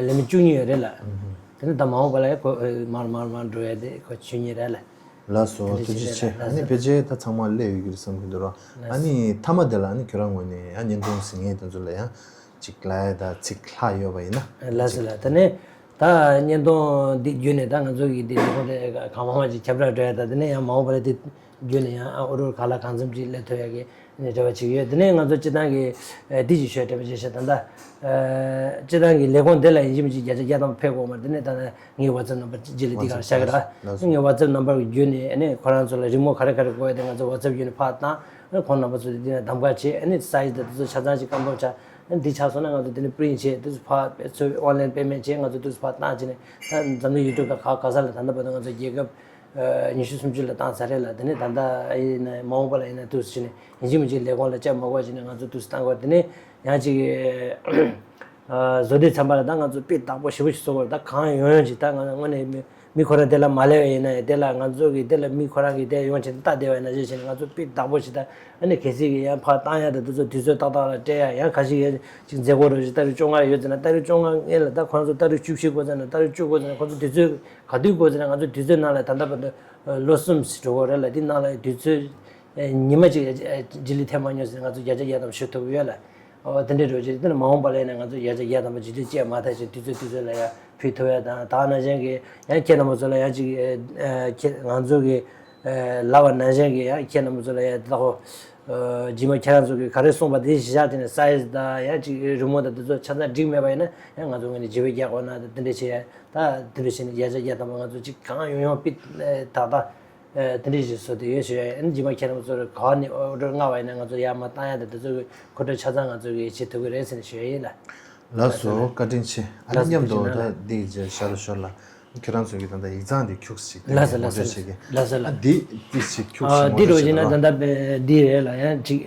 ལས་མི་བཅུ་གཉིས་ཡོད་རེད་ལ། དེ་ནས་ད་མ་འོངས་པ་ལ་ཡང་ཁོ་མར་མར་མར་འགྲོ་ཡ་དེ་ཁོ་བཅུ་གཉིས་རེད་ལ། ལགས་སོ། དེ་འདྲ་ཐུགས་རྗེ་ཆེ། ཨ་ནི་ཕལ་ཆེར་ད་ཚང་མ་སླེབས་ཡོད་ཀྱི་རེད་བསམ་གྱི་འདུག་ར། ཨ་ནི་མཐའ་མ་དེ་ལ་ཨ་ནི་ཁྱོད་རང་ངོས་ནས་ཡང་བརྙན་ཐུང་གཟིགས་མཁན་དེ་ཚོ་ལ་ཡང་ཅིག་ལབ་ཡ་ད་ཚིག་ལྷག་ཡོད་པ་ཡིན་ན། ལགས་སོ་ལགས། དེ་ནས་ད་བརྙན་ཐུང་འདི་བརྒྱུད་ནས་ད་ང་ཚོ་གི་འདི་ལས་ཁུངས་དེ་གང་མང་མང་ཅིག་ཁྱབ་བསྒྲགས་འགྲོ་ཡ། ད་དེ་ནས་ཡང་མ་འོངས་པ་ལ་དེ་ བརྒྱུད་ནས་ཡང་ཨོ་ཌར་ག་ལ་གང་འཚམ་ཅིག་སླེབས་ཐུབ་ཡག་གི་ནས་རེ་བ་བྱེད་ཀྱི་ཡོད། དེ་ནས་ང་ཚོ་སྤྱི་བཏང་གི་ཨ་འདི་ཅིག་ཞུ་ཡ། དྲན་པ་བརྗེད་ཤག་ད་ལྟ་ཨ་སྤྱི་བཏང་གི་ལས་ཁུངས་དེ་ལ་ཡིན་གཅིག་མིན་གཅིག་བརྒྱ་ཆ་བརྒྱ་ཐམ་པ་ཕེབས་དགོས་མ་རེད། དེ་ནས་ད་ངའི་ཝ་ཙེབ་ནམ་བར་ཅིག་ལ་འདི་ག་ལ་བཞག་གི་ར། ལགས་སོ། ངའི་ཝ་ཙེབ་ནམ་བར་བརྒྱུད་ནས་ཨ་ནི་ཁོ་རང་ཚོ་ལ་རི་མོ་ག་རེ་ག་རེ་དགོས་ཡ་དེ་ང་ཚོ་ཝ་ཙེབ་བརྒྱུད་ནས་ཕར་བཏང་། ཨ་ནི་ཁོང་རྣམ་པ་ཚོ་དེ་ནས་གདམ་ག་བྱེད། ཨ་ནི་སའི་ཛི་དེ་ཚོ་ཆ་ཚང་ཞིག་སྐམ་པོ་ཆགས། ཨ་ནི་འདི་ཆགས་སོང་ན་ང་ཚོ་དེ་ནས་པི་རིན་ཊི་བྱེད། དེ་ཚོ་ཕར་ཚུར་ཨོན་ལན་པེ་མེན་ཊི་བྱེད། ང་ཚོ་དེ་ཚོ་ཕར་བཏང་བྱས་ནས་ད་འཛམ་གླིང་ཡུལ་གྲུ་ག་ག་ག་ས་ལ་ད་ལྟ་བར་དུ་ང་ཚོ་རྒྱལ་ཁབ་ཨ་ཉི་ཤུ་སུམ་ཅུ་ལ་བཏང་ཚར་རེད་ལ། དེ་ནས་ད་ལྟ་ཡིན་ན་མ་འོངས་པ་ལ་ཡིན་ན་དུས་སུ་བྱས་ནས་ཡིན་གཅིག་མིན་གཅིག་ལས་ཁུངས་ལ་བཅར་མ་དགོས་བྱས་ནས་ང་ཚོ་དུས་སུ་བཏང་དགོས། དེ་ནས་ཡང་ཅིག་ཨ་བཟོ་དུས་ཙམ་པ་ལ་ད་ང་ཚོ་དཔེ་བདག་པོ་ཞེ་པོ་ཞིག་བཟོ་དགོས་རེད། ད་གང་ཡོང་ཡོང་ཅིག་ད་ང་དངོས་གནས་མི་མི་ཁོ་རང་དེ་ལ་མ་སླེབས་པ་ཡིན་ན་ཡང་། དེ་ལ་ང་ཚོ་གིས་དེ་ལ་མི་ཁོ་རང་གིས་དེ་ཡོང་བྱས་ནས་ལྟ་བསྡད་པ་ཡིན་ན་ཅིག་བྱས་ནས་ང་ཚོ་དཔེ་བདག་པོ་ཞིག་ད་ཨ་ནི་གལ་སྲིད་ཀྱི་ཡང་ཕར་བཏང་ཡ་དང་དེ་ཚོ་དུས་ཚོད་ཏག་ཏག་ལ་སྤྲད་ཡ། ཡང་ཁ་ཤས་ཀྱིས་ཅིག་མཛད་སྒོ་རོགས་ཞིག་ཏ་རིག་བཅོ་ལྔ་ཡོད་ཟེར་ན་ཏ་རིག་བཅོ་ལྔ་སྔོན་ལ་ད་ཁོ་རང་ཚོ་ཏ་རིག་བཅུ་བཞི་དགོས་ཟེར་ན་ཏ་རིག་བཅུ་དགོས་ཟེར་ན། ཁོ་ཚོ་དུས་ཚོད་ག་དུས་དགོས་ཟེར་ན་ང་ཚོ་དུས་ཚོད་ནང་ལ་ད་ལྟ་བར་དུ་ལོ་གསུམ་ཞིག་འགྲོ་གི་རེད་ལ། དེ་ནང་ལ་དུས་ཚོད་ཉི་མ་གཅིག་རྗེས་ལུས་ཐེབས་མ་མྱོང་ཟེར་ན་ང་ཚོ་བརྒྱ་ཆ་བརྒྱ་ཐམ་པ་ཞུ་ཐུབ་ཀྱི་ཡོད་ལ། ཨོ་དེ་འདྲའི་འགྲོ་ཅིག་དེ་ནས་མ་འོངས་པ་ལ་ཡིན་ན་ང་ཚོ་བརྒྱ་ཆ་བརྒྱ་ཐམ་པ་རྗེས་ལུས་བཅས་མ་ཐག་ཅིག་དུས་ཚོད་དུས་ཚོད་ལ་ཡང་ཕུལ་ཐུབ་ཡ་དང་། ད་ནང་བཞིན་གྱི་ཡང་ཁྱེད་རྣམ་པ་ཚོ་ལ་ཡང་ཅིག་ཨ་ཁྱེད་ང་ཚོ་གི་ཨ་ལབ་པ་ནང་བཞིན་གྱི་ཡང་ཁྱེད་རྣམ་པ་ཚོ་ལ་ཡང་ད་ཁོ་ཨ་རྗེས་མ་ཁྱེད་རང་ཚོ་གིས་ག་རེ་གསུངས་པ་དེ་གཞི་བཞག་བྱས་ནས་སའི་ཛི་དང་ཡང་ཅིག་རི་མོ་དང་དེ་ཚོ་ཆ་ཚང་འགྲིག་མེད་པ་ཡིན་ན་ཡང་ང་ཚོ་ངོས་ནས་བརྗེ་པོ་རྒྱག་དགོས་ན་དེ་འདྲ་བྱས་ཡ། ད་དེ་འདྲ་བྱས་ནས་བརྒྱ་ཆ་བརྒྱ་ཐམ་པ་ང་ཚོ་ཅིག་གང་ཡོང་ཡོང་དཔེ་ཨ་ཏག་ཏག་ཨ་དེ་འདྲ་ཞིག་བཟོ་དེ་ཡོད་ཞུ་ཡ་ཡིན། རྗེས་མ་ཁྱེད་རང་ཚོར་ག་ནས་ཨོ་ཌར་མངགས་པ་ཡིན་ན་ང་ཚོ་ཡར་མར་བཏང་ཡ་དང་དེ་ཚོ་གི་མཁོ་སྤྲོད་ཆ་ཚང་ང་ཚོ་གིས་བྱེད་ཐུབ་ཀྱི་རེད་ཟེར་ནས་ཞུ་ཡ་ཡིན་ལ། ལགས་སོ། བཀའ་དྲིན་ཆེ། ཨ་ནི་ལགས་སོ། མཉམ་དུ་ད་འདི་ཞར་ལ་ཞོར་ལ་ཁྱེད་རང་ཚོ་གི་ད་ལྟ་ཡིག་ཚང་འདི་ཁྱུག་ཅིག་ལྟ་ལགས་སོ། ངོ་ལགས་སོ། སྤྲོད་བྱེད་ཀྱི། ལགས་སོ་ལགས། ཨ་འདི་འདི་ཞིག་ཁྱུག་ཅིག་ཨ་ངོ་འདི་སྤྲོད་འདྲ་བོ་བྱེད་ཡིན་ན་ད་ལྟ་འདི་རེད་ལ། ཡང་ཅིག་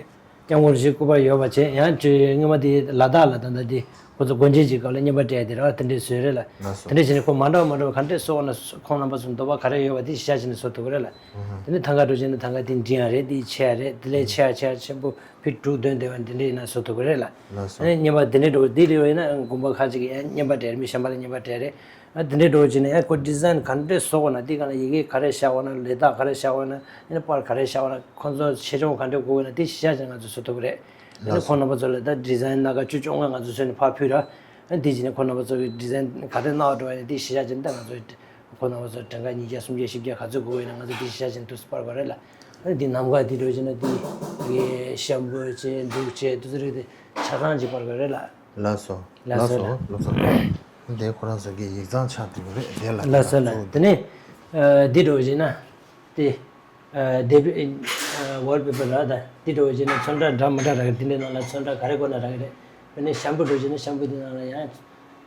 སྐྱབས་མགོན་རིན་པོ་ཆེ་སྐུ་པར་ཡོད་པ་བྱས། ཡང་ཅིག་སྔོན་མ་དེ་ལ་དྭགས་ལ་ད་ལྟ་དེ་ཁོ་ཚོ་སྒོ་འབྱེད་ཀྱི་སྐབས་ལ་བརྙན་པར་སྤྲད་དེ་ར་དེ་འདྲས་བཟོས་རེད་ལ། ལགས་སོ། དེ་འདྲས་བྱས་ནས་ཁོ་མ་འདྲ་བ་མ་འདྲ་བ་ག་འདྲས་བཟོ་དགོས་ན་ཁོང་རྣམ་པ་ཚོ་འདོད་པ་ག་རེ་ཡོད་པ་དེ་གཞི་བཞག་བྱས་ནས་བཟོ་ཐུབ་ཀྱི་རེད་ལ། ཨུ་ཧུ། དེ་ནས་ཐང་ག་འགྲོ་བྱས་ན་ཐང་ག་དེ་འབྲི་ཡག་རེད། དེ་ཆེ་ཡག་རེད། དེ་ལས་ཆེ་ཡག་ཆེ་ཡག་ཆེན་པོ་ཕི་དྲུག་བདུན་དེ་བ་དེ་འདྲས་ཡིན་ན་བཟོ་ཐུབ་ཀྱི་རེད་ལ། ལགས་སོ། ཨ་ནི་བརྙན་པར་དེ་འདྲས་འདྲ་བོ་དེ་ལས་ཡིན་ན་དགོན་པ་ཁག་ཅིག་གིས་ཡང་བརྙན་པར་སྤྲད་རེད། མི་གཞན་པ་ལ་བརྙན་པར་སྤྲད་རེད། ཨ་དེ་འདྲས་འདྲ་བོ་བྱས་ནས་ཨ་ཁོ་ཌི་ཛའིན་ག་འདྲས་བཟོ་དགོས་ན། དེ་སྒང་ལ་ཡི་གེ་ག་རེ་བཞག་དགོས་ན། ལས་རྟགས་ག་རེ་བཞག་དགོས་ན། ཨ་ནི་པར་ག་རེ་བཞག་དགོས་ན། ཁོང་ཚོ་ཆེ་ཆུང་ག་འདྲས་དགོས་དགོས་ན་དེ་གཞི་བཞག་བྱས་ནས་ང་ཚོས་བཟོ་ཐུབ་ཀྱི་རེད། ཨ་ནི་ལགས་སོ། ཁོང་རྣམ་པ་ཚོ་ལ་ད་ཌི་ཛའིན་སྣ་ཁ་བཅུ་བཅོ་ལྔ་ང་ཚོ་བཟོས་ནས་ཕར་ཕུལ་ར། ཨ་ནི་དེ་བྱས་ནས་ཁོང་རྣམ་པ་ཚོ་གིས་ཌི་ཛའིན་ག་འདྲས་གནང་བ་འདྲ་བ་ཡིན་ན་དེ་གཞི་བཞག་བྱས་ནས་ད་ང་ཚོས་ཁོང་རྣམ་པ་ཚོ་གྲངས་ཀ་ཉིས་བརྒྱ་སུམ་བརྒྱ་བཞི་བརྒྱ་ག་ཚོད་དགོས་ཡོད་ན་ང་ཚོ་དེ་གཞི་བཞག་བྱས་ནས་དུས་སུ་པར་དགོས་རེད་ལ། ཨ་ནི་དེ་ནམ་མཁའ་དེ་འདྲ་བྱས་ན་དེ་གི་ཤམ་བུ་བྱས་འབྲུག་བྱས་དེ་ཚོ་རིགས་དེ་ཆ་ཚང་ཅིག་པར་དགོས་རེད་ལ། ལགས་སོ། ལགས་སོ། ལགས་སོ། ལགས་སོ། འདི་ཁོ་རང་ཚོ་གི་ཡིག་ཚང་ཆགས་འདུག་རེད་དེ་ལ། ལགས་སོ་ལགས། དེ་ནས་ཨ་འདི་འདྲ་བོ་བྱས་ན་དེ་ཨ་དེབ་ཨ་ཝོལ་པེ་པར་ར་ད་འདི་འདྲ་བོ་བྱས་ན་ཚོན་ཁྲ་འདྲ་མི་འདྲ་རག་གི། དེ་འདྲའི་ནང་ལ་ཚོན་ཁྲ་ག་རེ་དགོས་ན་རག་གི་རེད། དེ་ནས་ཤམ་བུ་འདྲ་བོ་བྱས་ན་ཤམ་བུ་དེ་ནང་ལ་ཡང་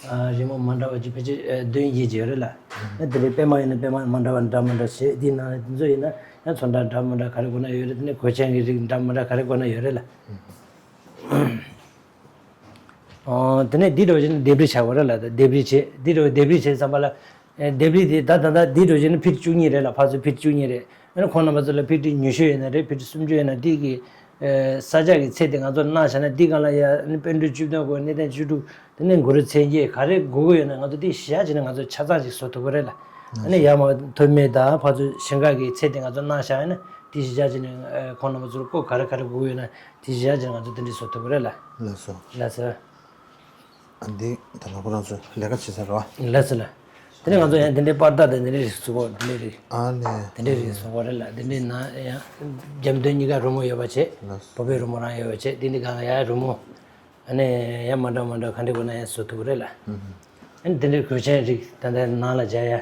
ཨ་རི་མོ་མ་འདྲ་བ་ཅིག་ཕལ་ཆེར་ཨ་བདུན་བརྒྱད་ཅིག་ཡོད་རེད་ལ། ཨ་དེ་ནས་པད་མ་ཡིན་ན་པད་མ་མ་འདྲ་བ་འདྲ་མི་འདྲ་བྱས། དེའི་ནང་ལ་དེ་ཚོ་ཡིན་ན་ཡང་ཚོན་ཁྲ་འདྲ་མི་འདྲ་ག་རེ་དགོས་ན་ཡོད་རེད། དེ་ནས་གོས་ཆེན་གྱི་རིགས་འདྲ་མི་འདྲ་ག་རེ་དགོས་ན་ཡོད་རེད་ལ། ཨོ། དེ་ནས་འདི་འདྲ་བོ་བྱས་ན་ལྡེབས་རིས་བྱ་དགོས་རེད་ལ། ད་ལྡེབས་རིས་བྱེད། འདི་འདྲ་བོ་ལྡེབས་རིས་བྱས་ཙམ་པ་ལ། ཨེ་ལྡེབས་རིས་དེ་ད་ད་ད་འདི་འདྲ་བོ་བྱས་ན་ཕིཊ་བཅུ་གཉིས་རེད་ལ། ཕར་ཚུར་ཕིཊ་བཅུ་གཉིས་རེད། ཨ་ནི་ཁོང་རྣམ་པ་ཚོ་ལ་ཕིཊ་ཉི་ཤུ་ཡོད་ན་རེད། ཕིཊ་སུམ་ཅུ་ཡོད་ན། འདི་གི་ཨེ་ས་ཆ་གི་ཚད་དེ་ང་ཚོ་གནང་བཞག་ན་འདི་སྒང་ལ་ཡ་ཨ་ནི་པཎ་གྲུབ་བཅུ་བདུན་དགོས། གནས་བརྟན་བཅུ་དྲུག་དེ་ནས་གུ་རུ་མཚན་བརྒྱད་ག་རེ་དགོས་ཀྱི་ཡོད་ན་ང་ཚོ་འདི་གཞི་བཞག་བྱས་ན་ང་ཚོ་ཆ་ཚང་ཞིག་བཟོ་ཐུབ་ཀྱི་རེད་ལ། ཨ་ནི་ཡར་མར་ཐོགས་མེད་དང་ཕར་ཚུར་ཞིང་ཁ་གི་ཚད་དེ་ང་ཚོ་གནང་བཞག་ཡིན་ན་འདི་གཞི་བཞག་བྱས་ན་ཨེ་ཁོང་རྣམ་པ་ཚོར་བཀོད་ག་རེ་ག་རེ་དགོས་ཀྱི་ཡོད་ན། དེ་བཞག་ཅིག་ང་ཚོ་དེ་འདྲས་བཟོ་ཐུབ་ཀྱི་རེད་ལ། ལགས་སོ། ལགས་སོ། ཨ་འདི་ད་ལྟ་ཁོ་རང་ཚོ་ལས་ཀ་བྱེད་ས་རེད་བ། ལགས་སོ་ལ། དེ་ནས་ང་ཚོ་ཡང་དེ་འདྲའི་པར་རྟགས་དང་དེ་འདྲའི་རིགས་བཟོ་དགོས། དེ་འདྲའི་རིགས། ཨ་ལས། དེ་འདྲའི་རིགས་བཟོ་དགོས་རེད་ལ། དེ་འདྲའི་ནང་ཡང་རྒྱབ་མདུན་གཉིས་ཀ་རི་མོ་ཡོད་པ་བྱས། ལགས་སོ། བོད་པའི་རི་མོ་རང་ཡོད་པ་བྱས། དེ་འདི་གང་ཡང་རི་མོ། ཨ་ནི་ཡང་མ་འདྲ་མ་འདྲ་ག་འདྲ་དགོས་ན་ཡང་བཟོ་ཐུབ་ཀྱི་རེད་ལ། ཨ་ནི་དེ་འདྲའི་གོས་ཆེན་རིགས་ད་ལྟ་ནང་ལ་སྦྱར་ཡ།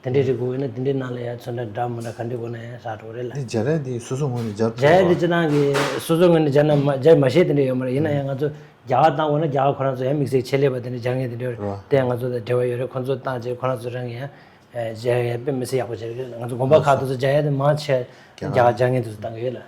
དེ་འདྲའི་རིགས་དགོས་ཡོད་ན་དེ་འདྲའི་ནང་ལ་ཡང་ཚོན་ཁྲ་འདྲ་མི་འདྲ་ག་འདྲ་དགོས་ན་ཡང་ཧྲག་འགྲོ་རེད་ལ། འདི་སྦྱར་ཡ་འདི་སོ་སོ་ངོས་ནས་སྦྱར་ཐུབ་པ། སྦྱར་ཡ་འདི་སྤྱིར་བཏང་གི་སོ་སོ་ངོས་ནས་སྦྱར་ན་མ་སྦྱར་མ་ཤེས་དེ་འདྲ་ཡོད་མ་རེད། ཡིན་ན་ཡང་ང་ཚོ་རྒྱ་གར་བཏང་དགོས་ན་རྒྱ་གར་ཁོ་རང་ཚོ་ཡང་དམིགས་བསལ་ཆེད་ལས་པ་དེ་འདྲ་སྦྱར་མཁན་དེ་འདྲ་རེད་བ། དེ་ཡང་ང་ཚོ་དང་འབྲེལ་བ་ཡོད་རེད། ཁོ་ཚོ་བཏང་རྗེས་ཁོ་རང་ཚོ་རང་གིས་ཡང་སྦྱར་ཡ་དཔེ་མི་སྲིད་ཡག་པོ་བྱས་རེད། ང་ཚོ་དགོན་པ་ཁག་ཏུ་ཚོ་སྦྱར་ཡ་དེ་མང་ཆེ་རྒྱ་གར་སྦྱར་མཁན་དེ་ཚོ་བཏང་གི་ཡོད་ལ།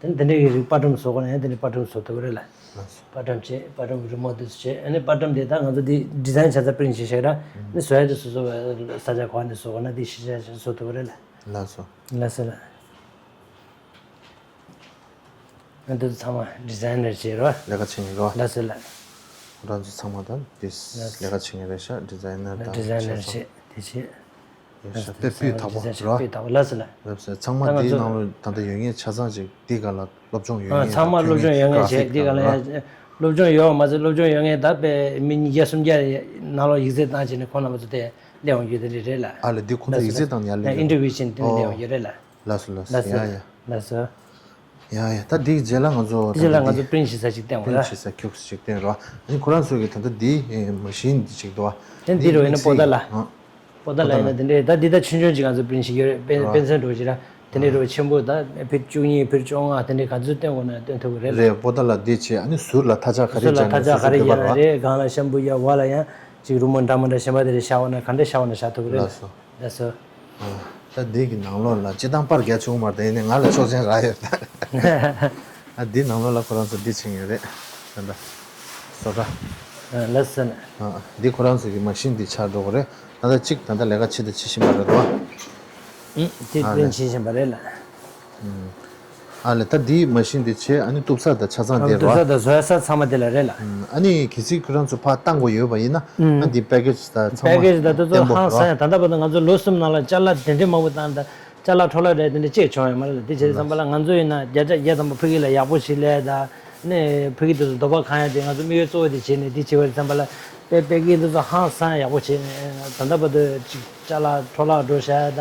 དེ་ནི་དེ་འདྲའི་གི་རིགས་པར་སྒྲོམ་བཟོ་དགོས་ན་ཡང་དེ་འདྲའི་པར་སྒྲོམ་བཟོ་ཐུབ་ཀྱི་རེད་ལ། ལགས་སོ། པར་སྒྲོམ་བྱས། པར་སྒྲོམ་རི་མོ་དེ་ཚོ་བྱས། ཨ་ནི་པར་སྒྲོམ་དེ་ད་ང་ཚོ་དེ་ཌི་ཛའིན་བྱས་ཙང་པི་རིན་ཊི་བྱས་བཞག་ར། ཨ་ནི་བཟོ་ཡ་དེ་སོ་སོ་ས་ཆ་ག་པར་ནས་བཟོ་དགོས་ན་དེ་གཞི་བཞག་བྱས་བཟོ་ཐུབ་ཀྱི་རེད་ལ། ལགས་སོ། ལགས་སོ་ལ། ཨ་འདི་ཚོ་ཚང་མ་ཌི་ཛའིན་ནར་བྱས་རོ། ལས་ཀ་བྱེད་མཁན་རོ། ལགས་སོ་ལ། ཁོ་རང་ཚོ་ཚང་མ་ད་དེ་ལགས་སོ། ལས་ཀ་བྱེད་མཁན་རེད་ཤག་ཌི་ཛའིན་ནར་དང་། ཌི་ཛའིན་ནར་བྱས་དེ་བྱས། ཡོད་ཤག་དཔེ་སྤུས་དག་པོ་རེད་བ། སྤུས་དག་པོ། ལགས་སོ་ལགས། ལགས་སོ། ཚང་མ་འདིའི་ནང་ལོགས་ད་ལྟ་ཡོད་མཁན་ཆ་ཚང་ཅིག་འདི་སྒང་ལ་སློབ་སྦྱོང་ཡོད་མཁན། ཚང་མ་སློབ་སྦྱོང་ཡོད་མཁན་བྱས། འདི་སྒང་ལ་ཡང་སློབ་སྦྱོང་ཡོད་མ་ཟད་སློབ་སྦྱོང་ཡོད་མཁན་ད་དཔེ་མི་ཉིས་བརྒྱ་སུམ་བརྒྱ་ནང་ལོགས་ཡིག་ཚད་བཏང་བྱས་ནས་ཁོང་རྣམ་པ་ཚོ་དེ་སླེབས་ཡོང་རྒྱུ་དེ་འདྲ་རེད་ལ། ཨ་ལས། འདི་ཁོང་ཚོ་ཡིག་ཚད་བཏང་ནས་ཡར་སླེབས་ཡོང་གི་རེད་ལ། ཨིན་ཊར་བིའུ་བྱས་ནས་དེ་འདྲ་སླེབས་ཡོང་གི་རེད་ལ། ལགས་སོ་ལགས་སོ། ལགས་སོ། ཡ་ཡ། ལགས་སོ། ཡ་ཡ། ད་འདིའི་རྗེས་ལ་ང་ཚོ་དེ་རྗེས་ལ་ང་ཚོ་པི་རིན་ཊི་བྱེད་ས་ཅིག་བསྟན་པ་པི་རིན་ཊི་ར། བྱེད་ས་ཁྱུག་ཅིག་བསྟན་རོགས། ཨ་ནི་ཁོ་རང་ཚོ་གི་ད་ལྟ་འདི་མ་ཤིན་འདི་ཅིག་འདུག་བ། དེ་འདི་རོ་ཡིན་ན་པོ་ཏ་ལ། ཨ། པོ་ཏ་ལ་ཡིན་ན་དེ་འདྲའི་ད་འདི་ད་ཆུང་ཆུང་ཅིག་ང་ཚོ་པི་རིན་ཊི་བྱེད་ཀྱི་རེད། དཔེ་རོ། དཔེ་མཚོན་འདྲ་ཅིག་ར། དེ་འདྲའི་རོ་ཆེན་པོ་ད་ཕིཊ་བཅུ་གཉིས་ཕིཊ་བཅོ་ལྔ་དེ་འདྲའི་ག་ཚོད་བསྟན་དགོས་ན་བསྟན་ཐུབ་ཀྱི་རེད་ལ། རེད། པོ་ཏ་ལ་འདི་བྱས། ཨ་ནི་ཟུར་ལ་ཐག་ཆག་ག་རེ་ཟུར་ལ་སྦྱར་ན་ཐག་ཆག་སོ་ག་སོ་རེ་འདོད་པ་རྒྱག་རོགས། ན་རེད། སྒང་ལ་ཤམ་བུ་ཡ། འོག་ལ་ཡང་ཅིག་རི་མོ་འདྲ་མི་འདྲ་གཞན་པ་དེ་འདྲ་བཞག་འོང་ན་ག་འདྲ་བཞག་འོང་ན་བཞག་ཐུབ་ཀྱི་རེད་ལ། ལགས་སོ། ལགས་སོ། ཨ། ད་འདི་གི་ནང་ལོགས་ལ་སྤྱིར་བཏང་པར་རྒྱག་ཆོག་མ་རེད། ཡིན་ནའི་ང་ལ་ཆོག་མཆན་རག་ཡོད་ད། ཨ། འདི་ནང་ལོགས་ལ་ཁོ་རང་ཚོ་འདི་བྱེད་ངེས་རེད། ད་ལྟ་བཟོ་གྲྭ། ཨ། ལགས་སོ་ནས། ཨ། འདི་ཁོ་རང་ཚོ་གི་མ་ཤིན་འདི་ཆགས་འགྲོ་གི་རེད། ད་ལྟ་གཅིག་ད་ལྟ་ལས་ཀ་བྱེད་དང་བྱེད་བཞིན་པ་རེད་དོ། ཨུ། དེ་ཨ་ལས། དཔེ་བྱེད་བཞིན་པ་རེད་ལ། ཨུ། ཨ་ལས། ད་འདི་མ་ཤིན་འདི་བྱས། ཨ་ནི་གཏུབ་ས་དང་ཆ་ཚང་དེ་རོ། གཏུབ་ས་དང་བཟོ་ས་ཚང་མ་དེ་ལ་རེད་ལ། ཨུ། ཨ་ནི་གལ་སྲིད་ཁོ་རང་ཚོ་ཕར་བཏང་དགོས་ཡོད་པ་ཡིན་ན། ཨུ། ཨ། འདི་པེ་ཀེ་ཇི་དང་ཚང་མ་པེ་ཀེ་ཇི་དང་དེ་ཚོ་བརྟན་པོ་ཧང་རོ། སང་ཡང་ད་ལྟ་བར་དུ་ང་ཚོ་ལོ་གསུམ་ནང་ལ་ཅ་ལག་དེ་འདྲའི་མང་པོ་བཏང་། ད་ཅ་ལག་འཕྲོ་བརླག་རེད། དེ་འདྲ་ཅིག་བྱུང་ཡོད་མ་རེད་ལ། དེ་བྱས་ཙམ་པ་ལ་ང་ཚོ་ཡིན་ན་བརྒྱ་ཆ་བརྒྱ་ཙམ་པ་ཕ་གི་ལ་ཡག་པོ་ཞིག་ལས་ད། ནས་ཕ་གི་དེ་ཚོ་འདོད་པ་ཁེངས་ཡ་དེ་ང་ཚོ་དམིགས་ཡུལ་གཙོ་བོ་དེ་བྱས་ནས་དེ་བྱེད་པ་རེད། ཙམ་པ་ལ་པེ་པེ་ཀེ་ཇི་དེ་ཚོ་ཧང་སང་ཡག་པོ་བྱས་ནས། ད་ལྟ་བར་དུ་ཅིག་ཅ་ལག་འཕྲོ་བརླག་འགྲོ་བཞག་ཡ་ད་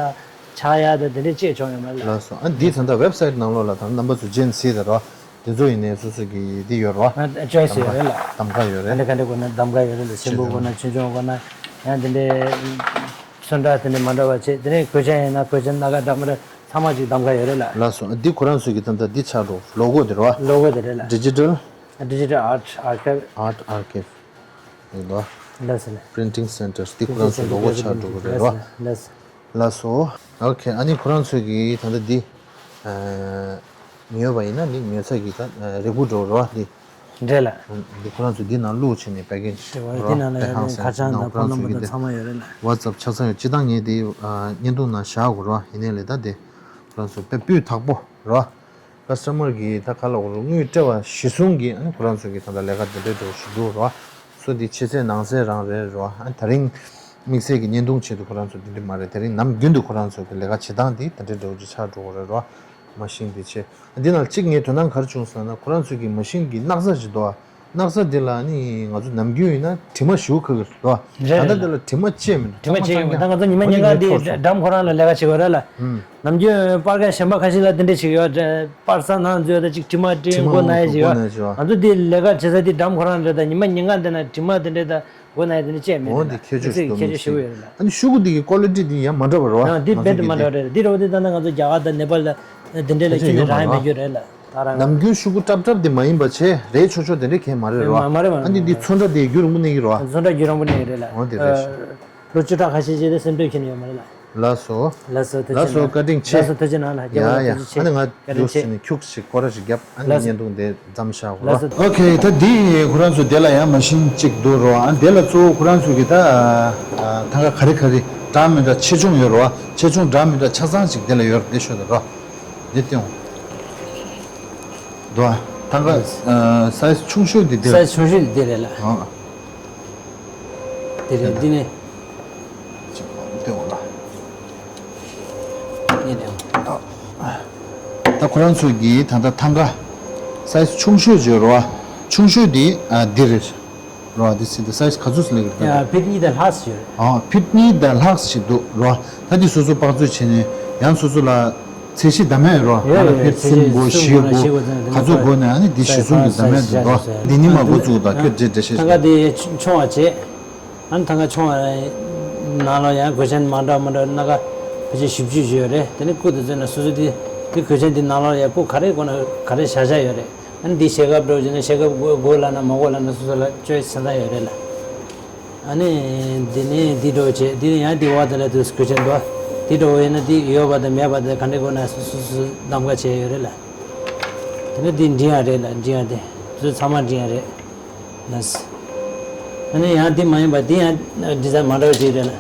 ཆག་ཡ་ད་དེ་འདྲས་ཅིག་བྱུང་ཡོད་མ་རེད་ལ། ལགས་སོ། ཨ། འདི་ད་ལྟ་ཝེབ་སའིཊ་ནང་ལོགས་ལ་ད་རྣམ་པ་ཚོ་རྗེས་ནས་གཟིགས་དང་རོ། དེ་ཚོ་ཡིན་ནའི་སོ་སོ་གི་འདི་ཡོད་རོ། ཨ། ཅོའི་སི་ཡོད་རེད་ལ། གདམ་ག་ཡོད་རེད། ག་འདྲ་ག་འདྲ་དགོས་ན་གདམ་ག་ཡོད་རེད་ལ། ཆེན་པོ་དགོས་ན་ཆུང་ཆུང་དགོས་ན་ཡང་དེ་འདྲའི་ཚོན་ཁྲ་དེ་འདྲ་མ་འདྲ་བ་བྱས། དེ་ནས་གོས་ཆེན་ཡིན་ན་གོས་ཆེན་སྣ་ཁ་འདྲ་མི་འདྲ་ཚང་མ་ཅིག་གདམ་ག་ཡོད་རེད་ལ། ལགས་སོ། འདི་ཁོ་རང་ཚོ་གི་ད་ལྟ་འདི་ཆགས་འགྲོ་ལོ་གོ་དེ་རེད་བ། ལོ་གོ་དེ་རེད་ལ། Digital Digital Art Archive། Art Archive། རེད་བ། ལགས་སོ་ལགས། Printing Center། འདི་ཁོ་རང་ཚོ་ལོ་གོ་ཆགས་འགྲོ་གི་རེད་བ། ལགས་སོ། ལགས་སོ། ཨོ་ཁེ། ཨ་ནི་ཁོ་རང་ཚོ་གི་ད་ལྟ་འདི། ཨ། ཉོས་པ་ཡིན་ན་འདི་ཉོ་ས་གི་ད་རེ་སྐུལ་འགྲོ་རེད་བ་འདི། འདྲེ་ལ། འདི་ཁོ་རང་ཚོ་འདི་ནང་བླུགས་བྱས་ནས་པེ་ཀེ་ཇི་རེད་བ། འདི་ནང་ལ་ཡང་ཁ་བྱང་དང་ཕོན་ནམ་བར་དང་ཚང་མ་ཡོད་རེད་ལ། ཝ་ཊི་སབ་ཆ་ཚང་ཡོད། སྤྱིར་བཏང་ངས་འདི་བརྙན་ཐུང་ནང་བཞག་དགོས་རེད་བ། ཡིན་ནའི་ལས་ད་འདི་ཁོ་རང་ཚོ་དཔེ་སྤུས་དག་པོ་རེད་བ། ཀ་སི་ཊ་མར་གི་ད་ག་ལ་དངུལ་སྤྲད་པ་གཞི་བཟུང་གི། ཨ་ནི་ཁོ་རང་ཚོ་གི་ད་ལྟ་ལས་ཀ་འདི་འདྲའི་འགྲོ་བཞིན་འདུག་རེད་བ། སོ་འདི་ཕྱི་ཚེས་ནང་ཚེས་རང་རེད་རེད་བ། ཨ་ནི་དེ་རིང་དམིགས་བསལ་གྱི་བརྙན་ཐུང་ཆེད་དུ་ཁོ་རང་ཚོ་འདི་འདྲ་མ་རེད། དེ་རིང་ནམ་རྒྱུན་དུ་ཁོ་རང་ཚོ་གི་ལས་ཀ་བྱེད་སྟངས་འདི་ད་འདྲའི་འགྲོ་རྒྱུ་ཆགས་འགྲོ་གི་རེད་རོ། མ་ཤིན་འདི་ཆེ། འདི་ནང་གཅིག་ངས་དོ་སྣང་ག་རེ་བྱུང་ཟེར་ན། ཁོ་རང་ཚོ་གི་མ་ཤིན་གི་སྣག་ཚ་ཞིག་འདུག་ཨ། སྣག་ཚ་འདི་ལ་ནི་ང་ཚོ་ནམ་རྒྱུན་ཡིན་ན་དྲི་མ་ཞུ་གི་རེད་རོ། རེད་ད་ལྟ་རེད། འདི་ལ་དྲི་མ་བཅད་མི་འདུག་དྲི་མ་བཅད་ཡོད། ད་ང་ཚོ་ཉི་མ་ཉིན་གང་འདི་འགྲམ་ཁོ་རང་ལ་ལས་ཀ་བྱེད་དགོས་རེད་ལ། ཨུམ། ནམ་རྒྱུན་པར་ཁ་གཞན་པ་ཁ་ཤས་ལ་འདི་འདྲ་ཞིག་ཡོད། པར་ས་ནང་འཛུལ་ད་ཅིག་དྲི་མ་སྤྲིན་མགོ་ན་ཡ་ཞིག་ཡོད། ང་ཚོ་འདི་ལས་ཀ་བྱེད་ས་འདི་འགྲམ་ཁོ་རང་རེད། ད་ཉི་མ་ཉིན་གང་འདི་ན་དྲི་མ་འདི་འདྲ་ད། སྒོ་ནས་དེ་ནི་བཅད་མེད། འོ་ན་འདི་ཁྱད་ཆོས་ཁྱད་ཆོས་ཞེ་པོ་ཡོད་རེད་ལ། ཨ་ནི་ཤོག་གུ་འདི་གི་ཀོ་ལི་ཊི་འདི་ཡང་མ་འདྲ་བ་རེད་བ། ཨ། འདི་རྦད་དེ་མ་འདྲ་བ་རེད། འདི་རེད་བ། འདི་ད་ལྟ་ང་ཚོ་རྒྱ་གར་དང་ནེ་པཱལ་དང་འདི་འདྲ་ལ་ཁྱད་ཆོས་ཁྱོན་ནས་ཡོད་མ་རེད་རང་ཡང་མེད་རྒྱུ་རེད་ལ། ད་རང་ནམ་རྒྱུན་ཤོག་གུ་སྲབ་སྲབ་འདི་མ་ཡིན་པ་བྱས་རལ་ཆོག་ཆོག་དེ་འདྲ་གང་ཡང་མ་རེད་རེད་བ། མ་མ་རེད་མ་རེད། ཨ་ནི་འདི་ཚོན་ཁྲ་དེ་རྒྱུན་རིང་པོ་གནས་ཀྱི་རེད་བ། ཚོན་ཁྲ་རྒྱུན་རིང་པོ་གནས་ཀྱི་རེད་ལ། འོ་དེ་རེད། ལོ་བཅུ་ཕྲག་ཁ་ཤས་ཅིག་དེ་སེམས་ཁྲལ་ཁྱོན་ནས་ཡོད་མ་རེད་ལ། ལགས་སོ། ལགས་སོ། ཐུགས་རྗེ་གནང་། ལགས་སོ། བཀའ་དྲིན་ཆེ། ལགས་སོ། ཐུགས་རྗེ་གནང་ལ། ཡ་རྒྱལ་པོ་ལགས་ཡ། ཐུགས་རྗེ་ཆེ། ཨ་ནི་ང་བཀའ་དྲིན་ཆེ། འདུག་ཟེར་ནས་ཁྱུག་ཅིག་སྐོར་ར་ཞིག་བརྒྱབ། ཨ་ནི་ལགས་སོ། བརྙན་ཐུང་དེ་མཚམས་བཞག་གོ། ལགས་སོ། ཨོ་ཁེ། ད་འདི་ཁོ་རང་ཚོ་དེ་ལ་ཡང་མ་ཤིན་གཅིག་འདུག་རོ། ཨ་དེ་ལ་གཙོ་བོ་ཁོ་རང་ཚོ་གི་ད་ཐང་ག་ག་རེ་ག་རེ་འདྲ་མི་འདྲ་ཆེ་ཆུང་ཡོད་རོ། ཆེ་ཆུང་འདྲ་མི་འདྲ་ཆ་ཚང་ཅིག་དེ་ལ་ཡོད་རེད། དེ་ཤོད་དང་རོ། འདི་སྟེང་འདུག་ཨ། ཐང་ག་ཨ་སའི་ཛི་ཆུང་ཤོས་འདི་འདི་རེད། སའི་ཛི་ཆུང་ཤོས་འདི་འདི་རེད་ལ། ཨ། དེ་རེད། འདི་ནི། ཅིག་སྟེང་འོག་ལ། ཡིན་ནའང་། ད་ཁོ་རང་ཚོ་གིས་ད་ལྟ་ཐང་ག་སའི་ཛི་ཆུང་ཤོས་བརྗོད་རོ། ཆུང་ཤོས་འདི་ཨ་འདི་རེད་རོ། འདི་སི་འདི་སའི་ཛི་ག་ཚོད་སླེབས་ཀྱི་རེད། ཕིཊ་གཉིས་དང་ལྷག་ཙམ་ཡོད་རེད། ཨ་ཕིཊ་གཉིས་དང་ལྷག་ཙམ་ཞིག་འདུག་རོ། ད་འདི་སོ་སོ་དཔག་ཚོད་བྱས་ནས་ཡང་སོ་སོ་ལ། ཚད་གཞི་འདྲ་མིན་རོ། ཡོད་ང་ལ་ཡོད་ཕེབས་ཚད་གཞི་སེམས་སྒོ་གསུམ་བཞི་དགོས་ན་སྒོ་བཞི་དགོས་ན་ག་ཚོད་དགོས་ན་ཨ་ནི་འདི་གཞི་བཟུང་གི་འདྲ་མིན་འདུག་རོ། འདི་ཉི་མ་འགོ་བཙུགས་དང་ཁྱོད་འདྲེ་འདྲེ་ཤེས་ཐང་ག་འདི་ཆུང་བ་བྱས། ཨ་ནི་ཐང་ག་ཆུང་བ་ནང་ལ་ཡང་གོས་ཆེན་མ་འདྲ་མ་འདྲ་སྣ་ཁ་ཕལ་ཆེར་བཞི་བཅུ་ཡོད་རེད། དེ་ནི་སྐུ་དེ་ཚོ་ན་སོ་སོ་འདི་འདི་གོས་ཆེན་འདི་ནང་ལ་ཡང་སྐུ་ག་རེ་དགོས་ན་ག་རེ་བཞག་བཞག་ཡོད་རེད། ཨ་ནི་འདི་ཞལ་ཁབ་འདྲ་བོ་བྱས་ན་ཞལ་ཁབ་དགོས་དགོས་ལབ་ན་མ་དགོས་ལབ་ན་སོ་སོ་ལ་ཅོའི་སི་ཚ་ཚ་ཡོད་རེད་ལ། ཨ་ནི་འདི་ནི་འདི་འདྲ་བོ་བྱས། འདི་ནི་ཡང་འདི་འོག་དེ་ལ་དུ་གོས་ཆེན་འདུག་འདི་འདྲ་བོ་ཡིན་ན་འདི་ཡོད་པ་དང་མེད་པ་དང་ག་འདྲ་དགོས་ན་སོ་སོ་སོ་གདམ་ག་བྱས་ཡོད་རེད་ལ། དེ་ནི་འདི་འབྲི་ཡག་རེད་ལ། འབྲི་ཡག་དེ་ཚོ་ཚང་མ་འབྲི་ཡག་རེད་ལ། ཨ་ནི་ཡང་འདི་མ་ཡིན་པ་འདི་ཡང་ཌི་ཛའིན་མ་འདྲ་བ་ཅིག་རེད་ལ།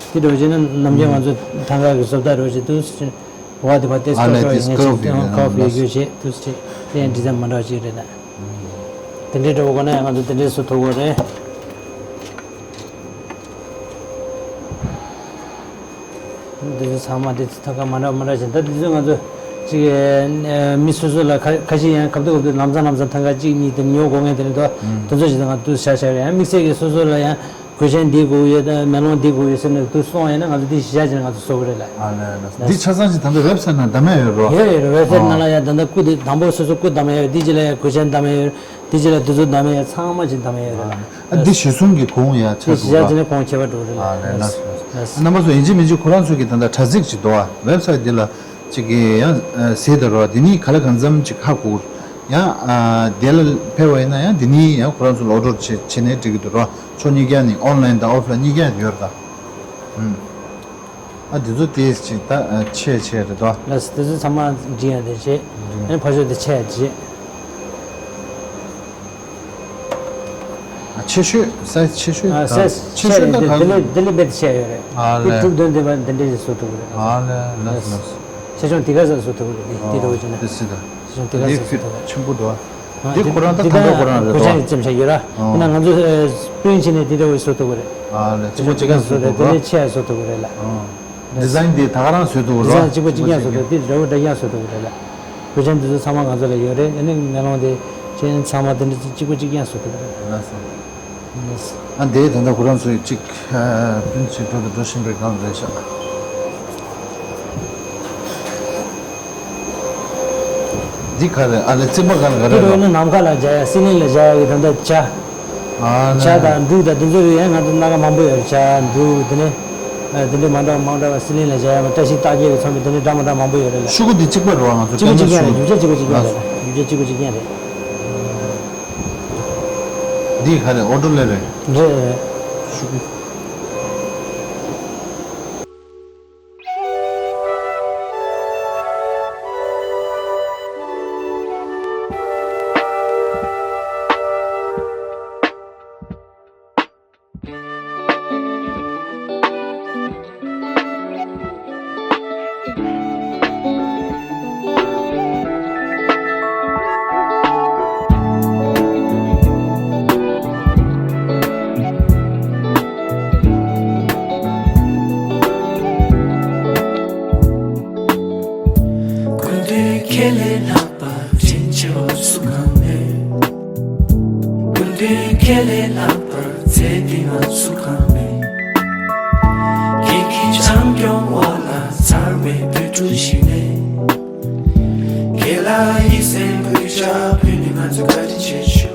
འདི་འདྲ་བོ་བྱས་ན་ནམ་རྒྱུན་ང་ཚོ་ཐང་ག་གི་བཟོ་ལྟ་འདྲ་བོ་ཅིག་འདུག་འོག་དེ་བ་ཏེ་ཨ་ལས་སྐོར་དེ་ཡང་སྐོར་ཅིག་ཡོད་ཀྱང་ཁ་ཕུ་ཡོད་ཀྱང་བྱས་འདུག་ཅིག་དེ་ཡང་ཌི་ཛའིན་མ་འདྲ་བ་ཅིག་རེད་ལ། དེ་འདྲའི་འདྲ་བོ་གོ་ན་ཡང་ང་ཚོ་དེ་འདྲའི་བཟོ་ཐུབ་ཀྱི་རེད། འདི་ཚོ་ཚང་མ་དེ་ཐང་ག་མ་འདྲ་མ་འདྲ་བྱས། ད་འདི་ཚོ་ང་ཚོ་ཅིག་མི་སོ་སོ་ལ་ཁ་ཁ་ཤས་ཡང་སྐབས་དུ་སྐབས་དུ་ལམ་སང་ལམ་སང་ཐང་ག་གཅིག་གཉིས་དེ་ཉོ་དགོས་ངེས་དེ་འདྲ་འདུག་དེ་ཚོ་ཞིག་ད་ང་འདུག་བཞག་བཞག་རེད། ཡང་དམིགས་བསལ་གྱི་སོ་སོ་ལ་ཡང་། གོས་ཆེན་འདི་དགོས་ཡོད་དང་མེ་ལོང་འདི་དགོས་ཡོད་ཟེར་ནས་དུ་སོང་ཡིན་ན་ང་ཚོ་འདི་གཞི་བཞག་བྱས་ནས་ང་ཚོ་བཟོ་གི་རེད་ལ། ཨ་ལས་ལས། འདི་ཆ་ཚང་ཅིག་ད་ལྟ་ཝེབ་སའིཊ་ནང་བདམས་ཡ་ཡོད་རོ། ཡོད་ཡོད་རོ། ཝེབ་སའིཊ་ནང་ལ་ཡ་ད་ལྟ་སྐུ་དེ་དང་པོ་སོ་སོ་སྐུ་བདམས་ཡ་ཡོད། འདི་རྗེས་ལ་ཡ་གོས་ཆེན་བདམས་ཡ་ཡོད། འདི་རྗེས་ལ་དུས་ཚོད་བདམས་ཡ་ཡོད། ཚང་མ་ཅིག་བདམས་ཡ་ཡོད་རེད་ལ། ཨ་འདི་གཞི་བཟུང་གི་གོང་ཡ་ཆ་འདི་གཞི་བཞག་བྱས་ནས་གོང་ཁྱད་པར་འགྲོ་གི་རེད་ལ། ཨ་ལས་ལས་ལས། རྣམ་པ་ཚོ་ཡིན་གཅིག་མིན་གཅིག་ཁོ་རང་ཚོ་གི་ད་ལྟ་དྲ་ཚིགས་ཅིག་འདུག་ཨ། ཝེབ་སའིཊ་འདི་ལ་ཅིག་གི་ཡང་གཟིགས་དང་རོ། འདི་ནི་ག་ལ་གང་འཚམ་ཅིག་ཧ་གོ། ཡང་ཨ་དེ་ལ་ཕེབས་པ་ཡིན་ན་ཡང་དེ་ནི་ཡང་ཁོ་རང་ཚོ་ལ་ཨོ་ཌར་བྱེད་བྱེད་ནས་འགྲིག་གི་འདུག་རོ། ཕྱོགས་གཉིས་ཀ་ནས་ཨོན་ལའིན་དང་ཨོཕ་ལའིན་གཉིས་ཀ་ཡོད་རེད་ད། ཨུམ། ཨ་དེ་ཚོ་དེ་ཅིག་ད་ཨ་ཆེ་ཆེ་རེད་དོ། ལགས་སོ། དེ་ཚོ་ཚང་མ་འགྲིག་ཡ་དེ་བྱེད། ཨ་ནི་ཕར་ཕྱོགས་དེ་ཆེ་ཡ་བྱེད། ཆེ་ཤོས་སའི་ཛི་ཆེ་ཤོས་ཨ་དང་སའི་ཛི་ཆེ་ཤོས་ཆེ་ད་རེད། གང་དེ་ལས་དེ་ལས་རྦད་དེ་ཆེ་ཡོད་རེད། ཨ་དེ་ལས་དྲུག་བདུན་དེ་བ་འདི་འདྲས་ཞིག་བཟོ་ཐུབ་ཀྱི་རེད། ཨ་ལས་ལགས་ལགས། ཆེ་ཆུང་དེ་ག་ས་བཟོ་ཐུབ་ཀྱི་རེད། དེ་དེ་འདྲ་བོ་བྱས་ན་དེ་སྲིད་ད། ཆེ་ཆུང་དེ་ག་ས་བཟོ་ཐུབ་ཀྱི་རེད། ཆེན་པོ་འདུག་ཨ། དེ་ཁོ་རང་ད་དེ་གང་འདྲ་ཁོ་རང་རེད་གོ་ཆ་དོ། ཡི་ཙམ་ཆ་ཡོད་ར། ཡིན་ན་ང་ཚོ་པི་རིན་ཊི་བྱས་ནས་དེ་འདྲ་བོ་བཟོ་ཐུབ་ཀྱི་རེད། ཨ་ལས་གཅིག་པ་གཅིག་རྐྱང་བཟོ་ཐུབ་དེ་ལས་ཆེ་ཡ་བཟོ་ཐུབ་ཀྱི་རེད་ལ། ཨ། ལགས། ཌི་ཛའིན་དེ་ད་ག་རང་བཟོས་འདུག་རོ། ཌི་ཛའིན་གཅིག་པ་གཅིག་རྐྱང་བཟོས་འདུག་དེ་འདྲ་བོ་འདྲ་རྐྱང་བཟོས་འདུག་རེད་ལ། གོས་ཆེན་དེ་ཚོ་ཚང་མ་ང་ཚོ་ལ་ཡོད་རེད། ཨ་ནི་མེ་ལོང་དེ་ཆེན་ཚང་མ་དེ་འདྲ་གཅིག་པ་གཅིག་རྐྱང་བཟོས་འདུག་རེད། ལགས་སོ། ལགས། ཨ་འདི་ད་ལྟ་ཁོ་རང་ཚོས་གཅིག་ཨ་པི་རིན་ཊི་བྱེད་འགྲོ་དང་འགྲོ་བཞིན་པའི་སྒང་རེད་ཤག་འདི་ག་རེད། ཨ་ལས་རྩིག་པ་ག་ལ་ག་དེ་རེད་འགྲོ་ལོ། ཡིན་ན་ནམ་མཁའ་ལ་སྦྱར་ཡ་སི་ལིང་ལ་སྦྱར་ཡ་གི་ད་ལྟ་བྱ། ཨ་བྱ་ལས། དང་འབྲུག་དང་དེ་ཚོ་ཡོད་ཡ། ང་ཚོ་སྣ་ཁ་མང་པོ་ཡོད་རེད། བྱ་འབྲུག་དེ་ནས་ཨ་དེ་འདྲ་མ་འདྲ་མ་འདྲ་བ་སི་ལིང་ལ་སྦྱར་ཡ་བཀྲ་ཤིས་རྟགས་བརྒྱད་ཀྱི་ཚོམས་པའི་དེ་འདྲ་འདྲ་མ་འདྲ་མང་པོ་ཡོད་རེད་ལ། ཤོག་གུ་འདི་གཅིག་པ་རེད་བ། ང་ཚོ་གཅིག་པ་གཅིག་རྐྱང་རེད། ཡུལ་ཆ་གཅིག་པ་གཅིག་རྐྱང་རེད། འདི་ག་རེད། ཨོ་ཊོ་ལེ་རེད། རེད་རེད། ཤོག་གུ། སྐུ་མདུན་ཁྱེད་ལས་ལྷག་པ་དྲིན་ཆེ་བ་སུ་གང་མེད། སྐུ་མདུན་ཁྱེད་ལས་ལྷག་པར་མཛད་དེ་ང་སུ་གང་མེད། ཁྱེད་ཀྱི་བྱམས་སྐྱོང་འོག་ལ་འཚར་བའི་བོད་ཕྲུག་ཞིག་ནས། ཁྱེད་ལ་ཡིད་སེམས་གུས་ཕྱག་ཕུལ་ནས་ང་ཚོས་བཀའ་དྲིན་ཆེ་ཞུ།